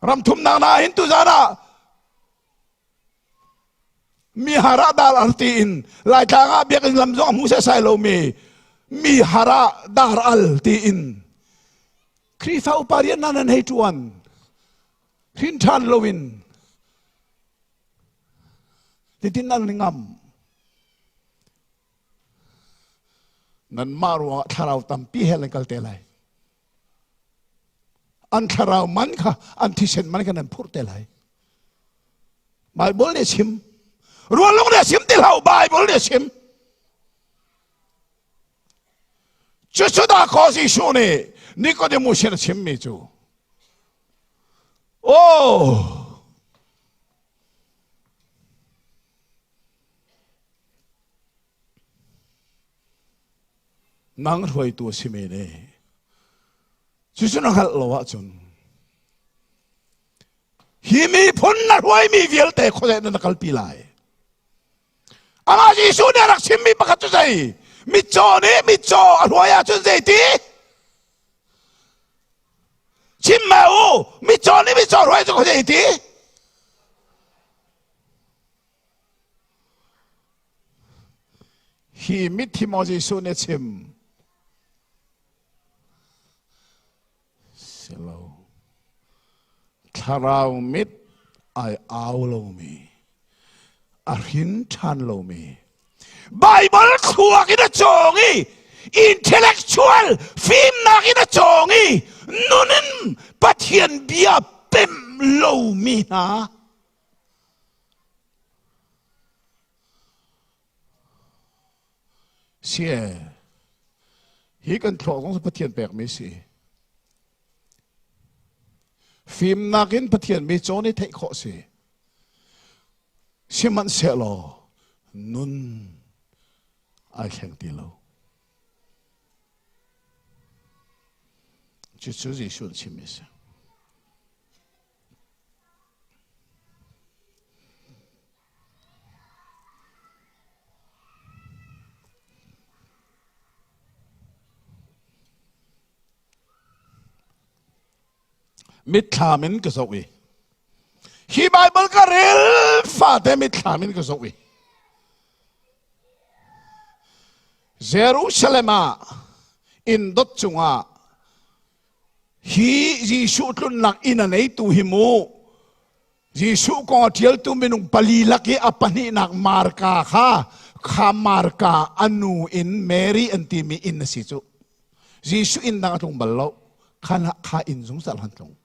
B: ram thumnak na hin tuzan ah mi hara dar al tiin laitlang ah biakinn lam zong a hmu setsai lomi mi hara dar al tiin Khrihfa upa rian nan an hei ṭuan hrin ṭhan loin titin nan ngam nanmah ruangah thlarau tampi hell an kal te lai an thlarau man kha an thisen man kha nan phurh te lai Bible nih chim rualung nih chim ti hlah Bible nih chim Cucu dahkaw Jesuh nih Nicodemus sin a chimmi cu Oh nang hruaitu a simi nih cucu na hngalh lo ahcun hi miphun na hruaimi vialte khuazei na kalpi lai Amah Jesuh nih a rak chimmi pakhat cu zei? Mitcaw nih mitcaw a hruai ahcun zeiti? Chim ma u, mitcaw nih mitcaw hruai cu khuazei ti? Hi mithi maw Jesuh nih a chim? Si lo. Thlarau mit ai au lomi, a hrin ṭhan lomi, Bible thluak in a cawng i intellectual fimnak in a cawng i nun in Pathian bia pemh lomi hna Si hi kan thluak zong Pathian pekmi si. Fimnak in Pathian mi cawn i theih khawh si. Sihmanhsehlaw nun ai thleng ti lo. Cucu Jesuh chimmi si. Mitthlam in ka zoh i hi Baibal ka rel fate mitthlam in ka zoh i Jerusalem ah inn dot cungah hi Jesuh tlunnak inn a neitu hi mu Jesuh kong a ṭialtu minung pali lak i a pahnihnak Marka kha kha Marka a nu in Mary an timi inn a si cu. Jesuh inn dang a tlung bal lo. Khan kha inn zungzal han tlung.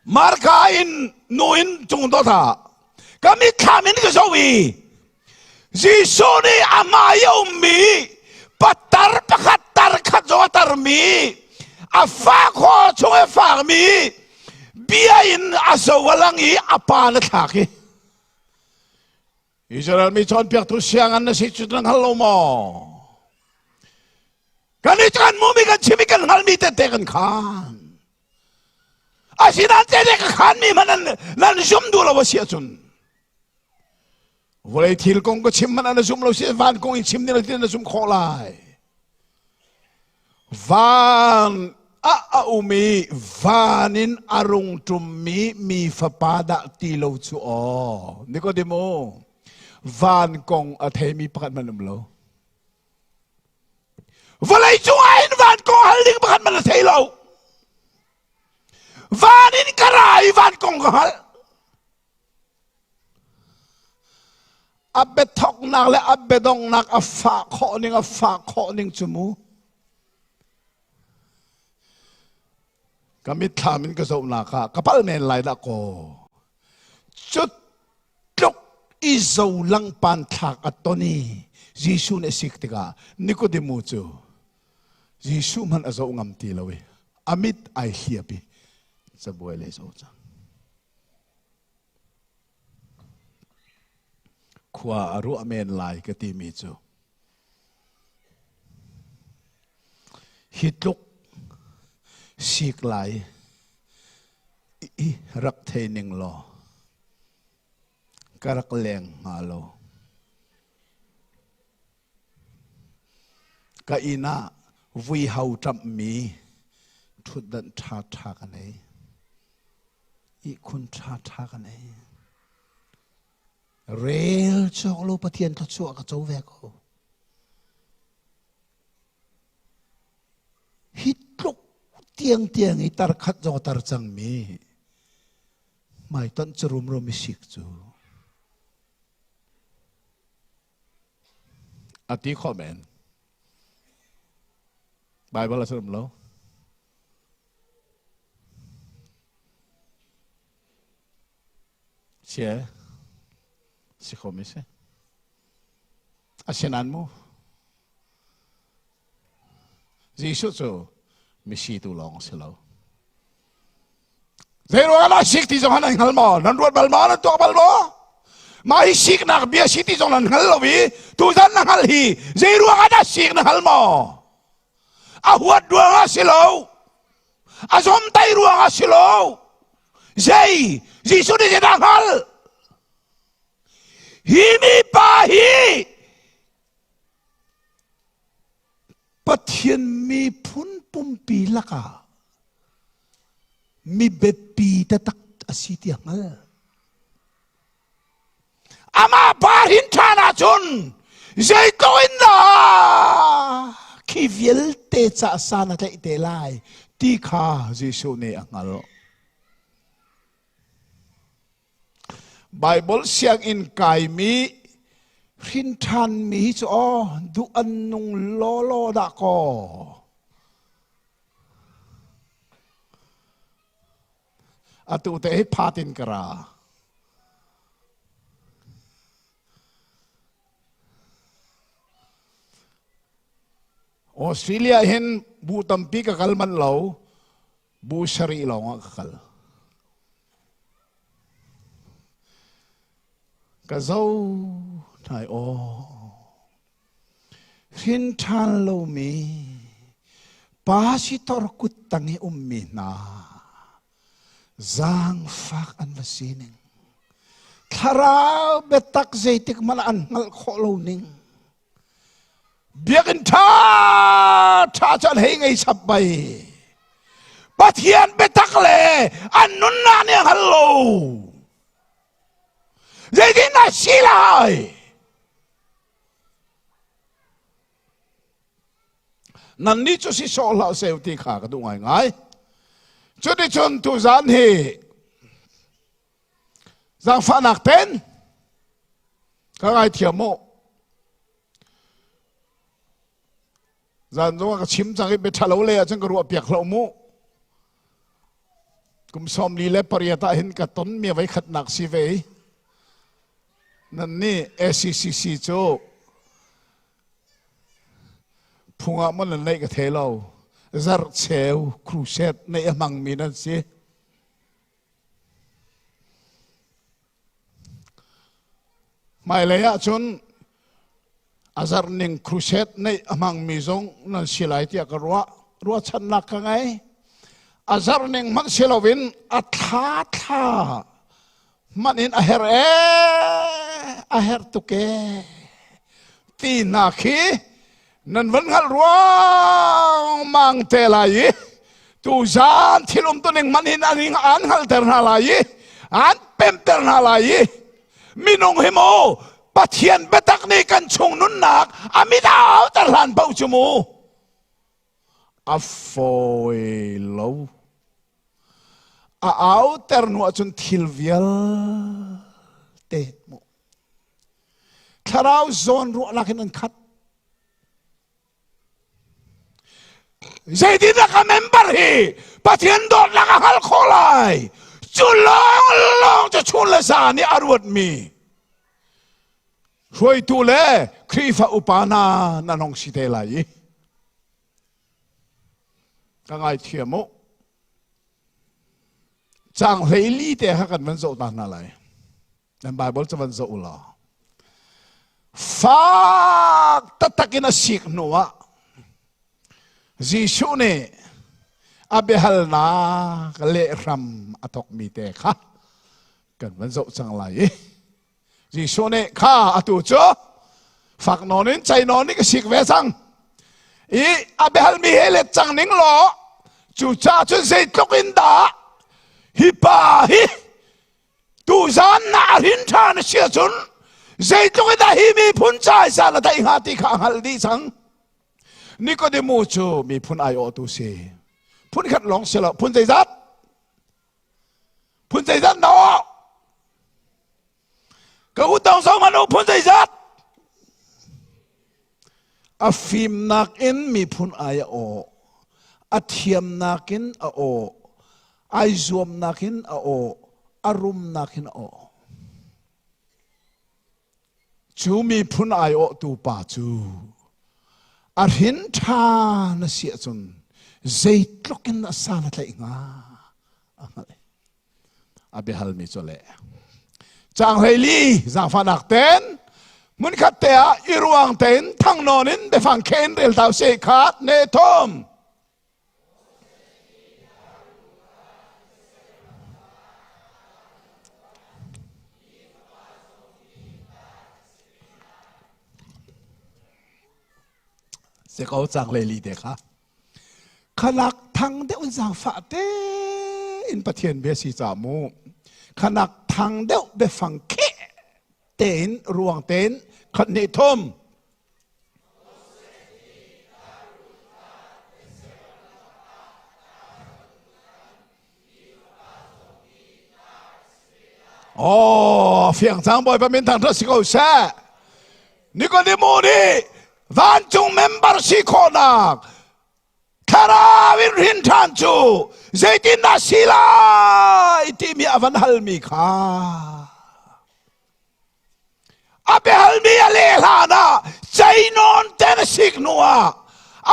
B: Marka in nu in cung dot ah ka mitthlam in ka zoh i Jesuh nih amah i a ummi patar pakhat tar khat zong a tarmi a fa khaw chung i fakmi bia in a zo a lang i a pa na thlak i Israel mi cawnpiaktu siangan na si cu na hngal lo maw? Kan i kan mumi kan chim i kan hngalmi tete kan khan. Asinain tete ka khanmi hmanh nan, nan zum duh lo a si ahcun vawlei thil kong ka chim hmanh na zum lo si van kong in chim ding na zum khawh lai. Van ah a um i van in a rung ṭummi mi fapa dah ti lo cu aw. Nikodemo, van kong a theimi pakhat hmanh um lo. Vawlei cungah hin van kong hal ding pakhat hmanh a thei lo. Van in ka ra i van kong ka hngalh. A biathawknak le a biadonghnak a fah khawh ning a fah khawh ning cu mu. Ka mitthlam in ka zohnak ah ka pal men lai dah kaw. Cu tluk i zo langpan thlak a ton i Jesuh nih a sik tikah Nikodemu cu Jesuh hmanh a zoh ngam ti lo i a mit ai hliap i cabuai lei zo cang. Khua a ruah men lai ka timi cu hi tluk sik lai i rak thei ning law ka rak leng hnga lo. Ka inn ah vuiho ṭamhmi ṭhutdanh ṭhaṭha ka nei. Ihkhun ṭhaṭha ka nei. Rel cawk lo Pathian thluachuah ka co ve ko. Hi tluk tiangtiang i tar khat zong a tar cangmi hmaitonh cu rumro misik cu A ti khawh men. Bible a um lo. Sia si kho mi si. Asinain mu Jesuh cu misi tu lawng si lo. Zeiruang ah sik ti zong nan hngal maw? Nan ruat bal maw? Nan tuak bal maw? Mah hi siknak bia si ti zong nan hngal lo i tuzan na hngal hi zeiruang ah dah sik na hngal maw? A huat ruang ah si lo. A zomtai ruang ah si lo. Zei? Jesuh nih zeidah hngal? Hi mi pa hi.
C: Pathian miphun pumpi lakah mi biapi taktak a si ti a hngal.
B: Amah pa hin ṭhan ahcun zeitluk in dah
C: khi vialte ca san a tlaih te lai ti kha Jesuh nih a hngalh. Baibal sianginn kaimi hrinṭhanmi hi cu aw duh an nung lawlaw dah kaw. Atu te hi phatin ka ra. Australia hin bu tampi ka kal man lo. Bu sarih lawngah ka kal. Ka zo hnai aw. Hrin ṭhan lomi pasitor kut tang i ummi hna zaangfak an va sining thlarau biatak zeitik hmanh an hngalh khawh lo ning
B: Biakinn ṭha ṭha cu an hei ngei chap bai. Pathian biatak le an nunnak nih a hngal lo. Zeitin dah si lai?
C: Nannih cu si sawh hlah seh ti kha ka duh ngaingai. Cuticun tuzan hi Zaangfahnak ten ka ngaithiam mu. Zan zong ka chim cang i bia ṭhalo le ahcun ka ruah piak hlah mu. Kum 48 ah hin ka ton mi voi khatnak si ve i nan nih ACCC cu phung ah maw nan neih ka thei lo. Zarhcheu crusade neih a hmangmi nan si. Hmailei ahcun a zarh ning crusade neih a hmangmi zong nan si lai tiah ka ruah. Ruahchannak ka ngei. A zarh ning hmanh si loin a thla thla hmanh in a herh ee, a herh tuk ee ti hna khi nan van hngalh ruangmang te lai i tuzaan thil um tuning man hin an an hngalhter hna lai i an pemter hna lai i minung hi mu Pathian biatak nih kan chung nunnak a mit a auter hlan paoh cu mu a fawi lo a auter hnu ahcun thil vialte mu Thlarau zawnruahnak in an khat.
B: Zeitindah ka member hi Pathian dawtnak a hngal khawh lai? Cu lawng lawng cu chun le zan i a ruatmi
C: hruaitu le Khrihfa upa hna nan hong si te lai i ka ngaithiam u. Caang 14 te kha kan van zoh ta hna lai. Nan Bible cu van zoh u law. Fak taktak in a sik hnu ah Jesuh nih a biahalnak lehram a thawkmi te kha kan van zoh cang lai i Jesuh nih kha atu cu fak nawn in cei nawn in ka sik ve cang i a biahalmi he let cang ning law cucaah cun zeitluk in dah hi pa hi Tuzaan na a hrin ṭhan a si ahcun zeitluk in dah hi miphun ca san a theih hnga ti kha a hngalh dih cang. Nikodemu cu miphun aiawhtu si. Phun khat lawng si lo, phun zeizat? Phun zeizat na aw? Ka utong zong an phun zeizat? A fimnak in miphun ai a aw, a thiamnak in a aw, ai zuamnak in a aw, a rumnak in a aw. Cu miphun aiawhtu pa cu a hrin ṭha na si ahcun zeitluk in a san a tlaih hnga a hngalh. A biahalmi cu le caang 14 zaangfahnak ten hmunkhat te ah i ruang tein thangnawn in biafang khen rel tau se khat ne thom. Se ko cang le li te kha. Khanak thang deuh in zaangfah te in Pathian bia si ca mu. Khanak thang deuh biafang kheh tein ruang tein khat nih thum.
B: Oh, fiang cang Bawipa min thangṭhat si ko seh. Nikodemo nih vancung member si khawhnak thlarau in hrin ṭhan cu zeitindah si lai timi a van halmi kha a biahalmi a leh hlan ah ceinawn ten a sik hnu ah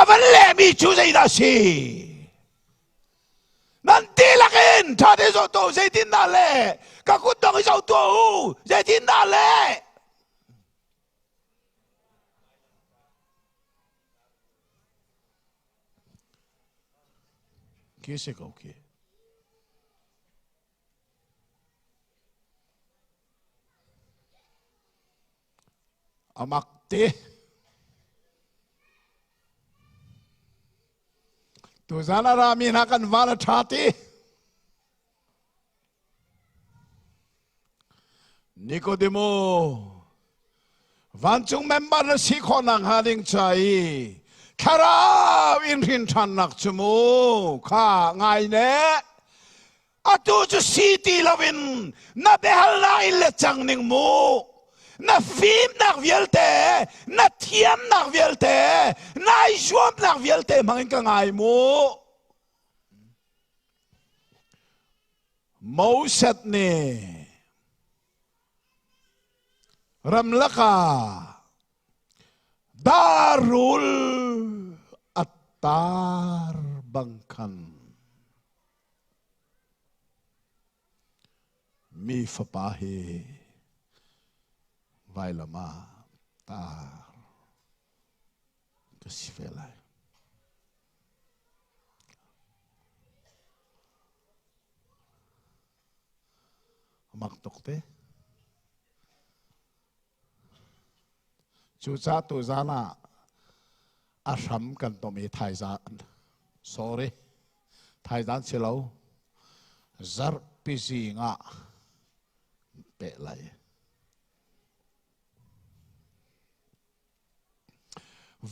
B: a van lehmi cu zeidah a si? Nan dihlak in ṭha te zoh tuah u zeitindah le ka kutdong i zoh tuah u zeitindah le
C: Khi si ko khi.
B: Amak te. Tuzan a rami hna kan van a ṭha ti. Nikodemo, vancung member na si khawh nak hnga ding ca i thlarau in hrin ṭhannak cu mu kha ngai ne. Atu cu si ti loin na biahalnak in let cang ning mu. Na fimnak vialte, na thiamnak vialte, nai zuamnak vialte hmang in ka ngai mu.
C: Moses nih ramlak ah darul a tar bang khan Mi fapa hi vailam ah tar ka si ve lai. Mak tuk te. Cucaah tuzaan ah a hram kan tom i thaizaan sorry thaizaan si lo zarhpi zing ah peh lai.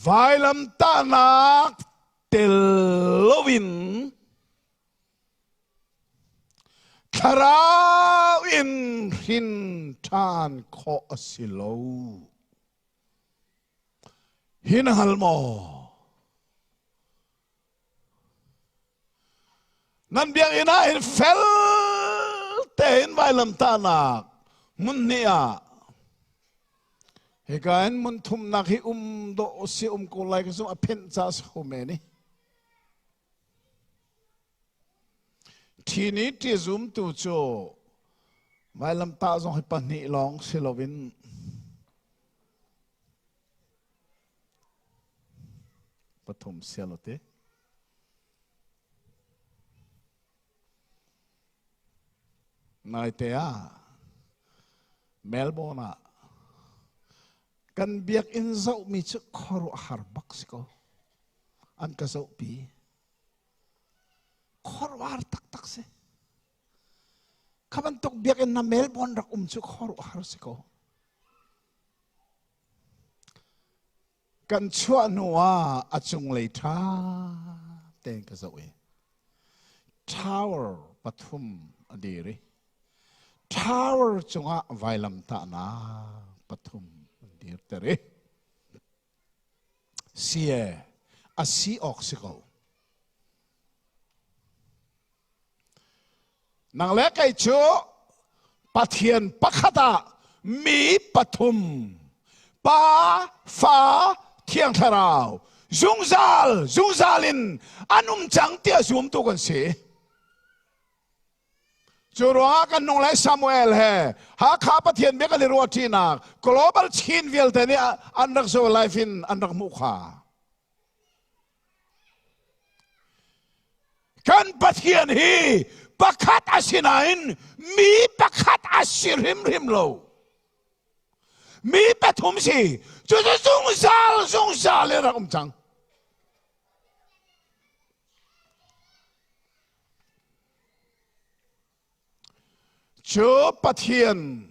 B: Vailamtahnak tel loin Thlarau in hrin ṭhan khawh a si lo. Hi na hngal maw? Nan biakinn ah hin fel tein vailamtahnak hmun hnih ah hika in hmun thumnak hi um dawh si um ko lai ka zum a phenh ca si kho men i
C: Trinity zumtu cu vailamtah zong hi pahnih lawng si loin pathum sial te.
B: Naite ah Melbourne ah kan biakinn zohmi cu khuaruahhar bak si ko. An ka zohpi. Khuaruahhar taktak si. Kha bantuk biakinn na Melbourne rak um cu khuaruahhar si ko.
C: Kan chuah hnu ah a cunglei ṭha tein ka zoh i tower pathum a dir i tower cungah vailamtahnak pathum an dirter i sie a si awk si ko.
B: Nang le kei cu Pathian pakhat ah mi pathum Pa, Fa, Thiang Thlarau zungzal zungzal in an um cang tiah zumtu kan si. Cu ruangah kan nung lai Samuel he Hakha Pathian bia kan i ruahṭinak global Chin vialte nih an rak zo life in an rak hmuh kha. Kan Pathian hi pakhat a si nain mi pakhat a si hrimhrim lo. Mi pathum si. Cucu zungzal zungzal in rak um cang.
C: Cu Pathian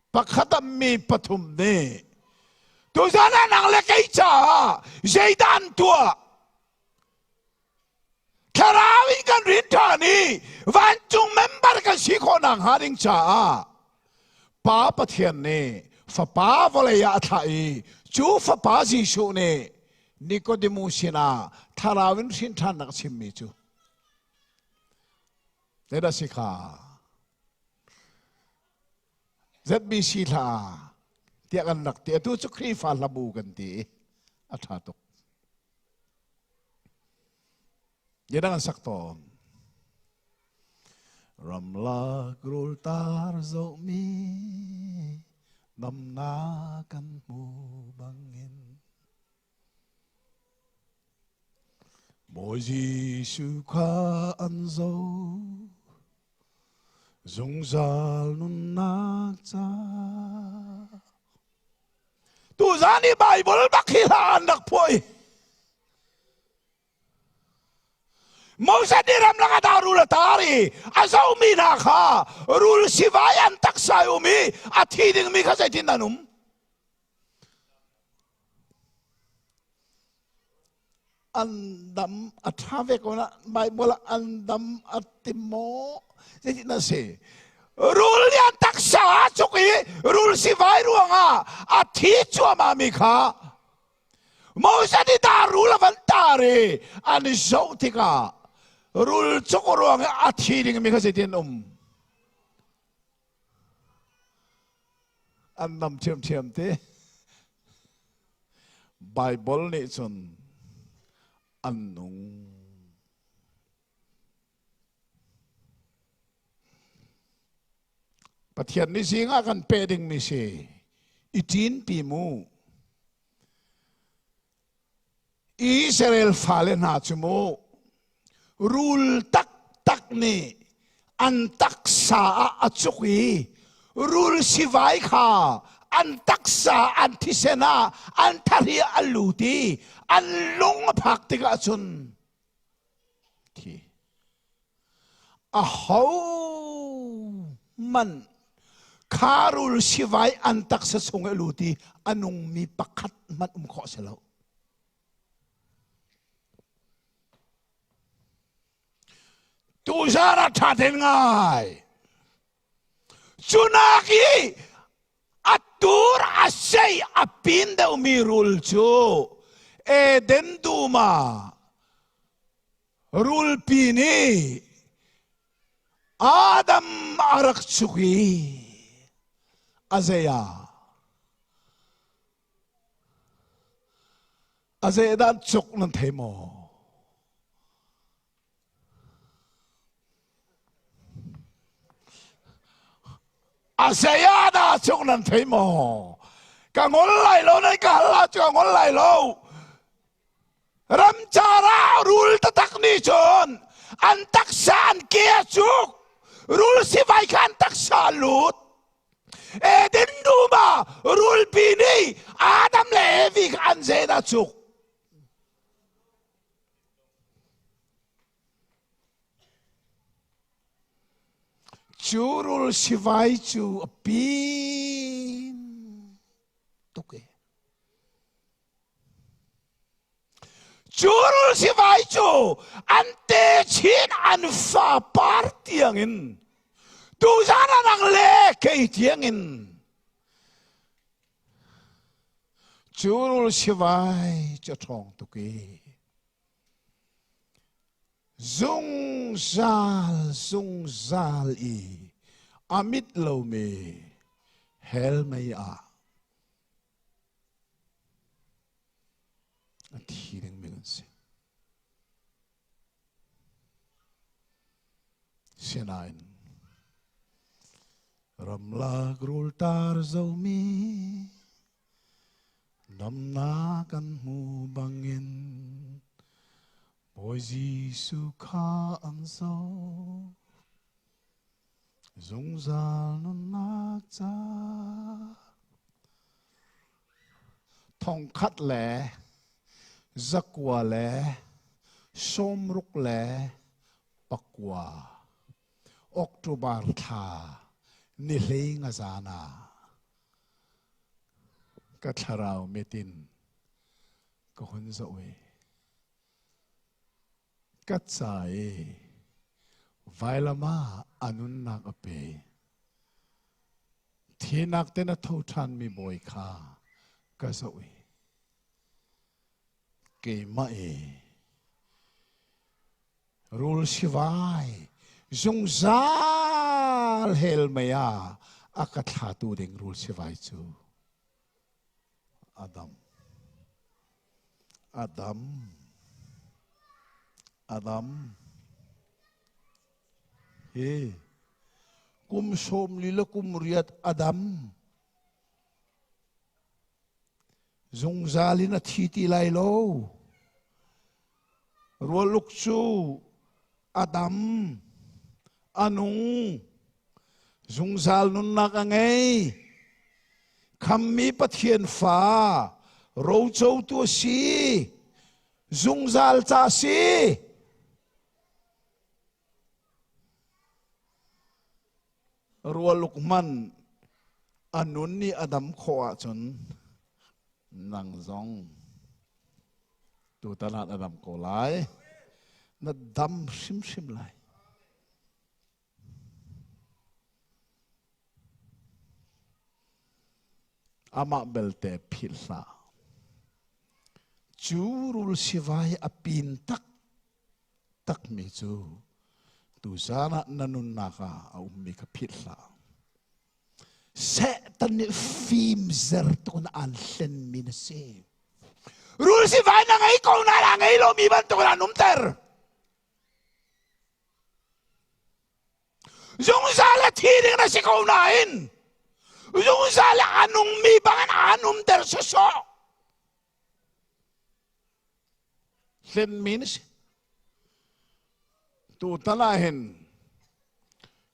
C: pakhat ah mi pathum nih tuzan ah nang le kei caah zeidah an tuah? Thlarau in kan rin ṭhan i vancung member kan si khawh nakhnga ding caah Pa Pathian nih Fapa vawlei ah a thlah i cu Fapa Jesuh nih Nicodemus sinah thlarau in hrin ṭhannak a chimmi cu zeidah si kha? ZBC hla tiah kan rak ti. Atu cu Khrihfa hlabu kan ti i a ṭha tuk. Dang an sak tawn. Ramlak rul tar zohmi damnak kan hmu bangin Bawi Jesuh kha an zoh zungzal nunnak ca. Tuzan i Bible bak hi hla an rak phuai. Moses nih ramlak ah dah rul a tar i a zohmi hna kha rul sivai an taksa i um i a thi dingmi kha zeitin an um? An dam a ṭha ve ko na Bible ah an dam a ti maw? Zeitin a si? Rul nih an taksa a cuk i rul sivai ruangah a thi cuahmahmi kha Moses nih dah rul a van tar i an i zoh tikah rul cuk ruang i a thi dingmi kha zeitin um? An nam ṭhiamṭhiam te. Bible nih cun an nung. Pathian nih zing ah kan pe dingmi si i ṭinpi mu. Israel fale hna cu mu rul taktak nih an taksa ah a cuk i rul sivai kha an taksa an thisen ah an thari a lut i an lung a phak tikah cun thi. Aho hmanh kha rul sivai an taksa chung i lut i a nungmi pakhat hmanh um khawh si lo. Tuzaan ah ṭha tein ngai. Cunak i a tur a sei a pin deuhmi rul cu Eden dum ah Rulpi nih Adam a rak cuk i a zei ah a zei dah cuk nan thei maw? A zei ah dah cuk nan thei maw? Ka ngol lai lo nan ka hal la cu ka ngol lai lo. Ramcar ah rul taktak nih cun an taksa an ke a cuk. Rul sivai kha an taksa a lut. Eden dum ah rulpi nih Adam le Evi kha an zen a cuk. Cu rul sivai cu a pin tuk e. Cu rul sivai cu an techin an fapar tiangin tuzan ah nang le kei tiangin cu rul sivai cu a ṭhawng tuk i zungzal zungzal i a mit lomi hell mei ah A thi dingmi kan si. Sinain ramlak rul tar zomi damnak kan hmu bangin Bawi Jesuh kha an zoh zungzal nunnak ca thongkhat le zakua le sawmruk le pakua October thla. Ni hlei nga zan ah ka thlarau mit in ka hun zoh i ka ca i vailam ah a nunnak a pe. Thinak te na tho ṭhanmi bawi kha ka zoh i keimah i Rul sivai zungzal hell mei ah a ka thlatu ding rul sivai cu Adam. Adam. Adam. Hi kum 40 le kum riat Adam. Zungzal in a thi ti lai lo. Rualuk cu a dam, a nung, zungzal nunnak a ngei. Khammi Pathian fa, rocotu a si, zungzal ca a si. Rualuk man a nun i a dam khawh ahcun nang zong tutan ah na dam ko lai. Na dam hrimhrim lai. Amah belte philh hlah. Cu rul sivai a pin tak takmi cu tuzaan ah na nunnak ah a ummi kha philh hlah. Satan nih fimzer tuk in aan hlenmi na si. Rul sivai na ngei ko na la ngei lomi bantuk in aan umter. Zungzal a thi ding na si ko nain zungzal a nungmi bangin aan umter sawsawh. Hlenmi na si. Tutan ah hin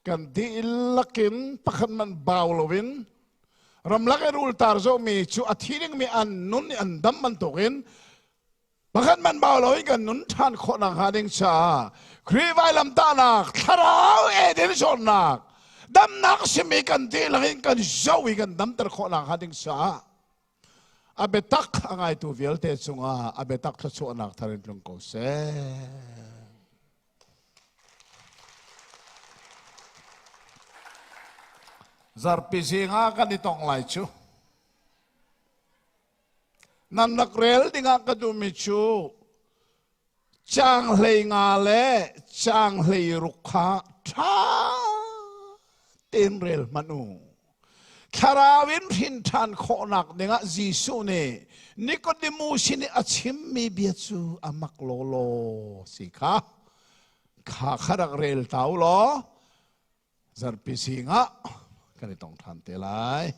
C: kan dihlak in pakhat man bau loin ramlak i rul tar zohmi cu a thi dingmi an nun i an dam bantukin pakhat man bau loin kan nun ṭhan khawh nakhnga ding caah Khrih vailamtahnak thlarau edin zawnnak damnak simi kan dihlak in kan zoh i kan damter khawh nakhnga ding caah A biatak a ngaitu vialte cungah a biatak thluachuahnak thar in tlung ko seh. Zarpi zing ah kan i tong lai cu. Nan rak rel dingah ka duhmi cu Caang 15 le caang 16 kha ṭha tein rel hmanh u. Thlarau in hrin ṭhan khawhnak dingah Jesuh nih Nikodemu sin i a chimmi bia cu a mak lawlaw si kha. Kha kha rak rel ta u law zarhpi zing ah kan i tong ṭhan te lai.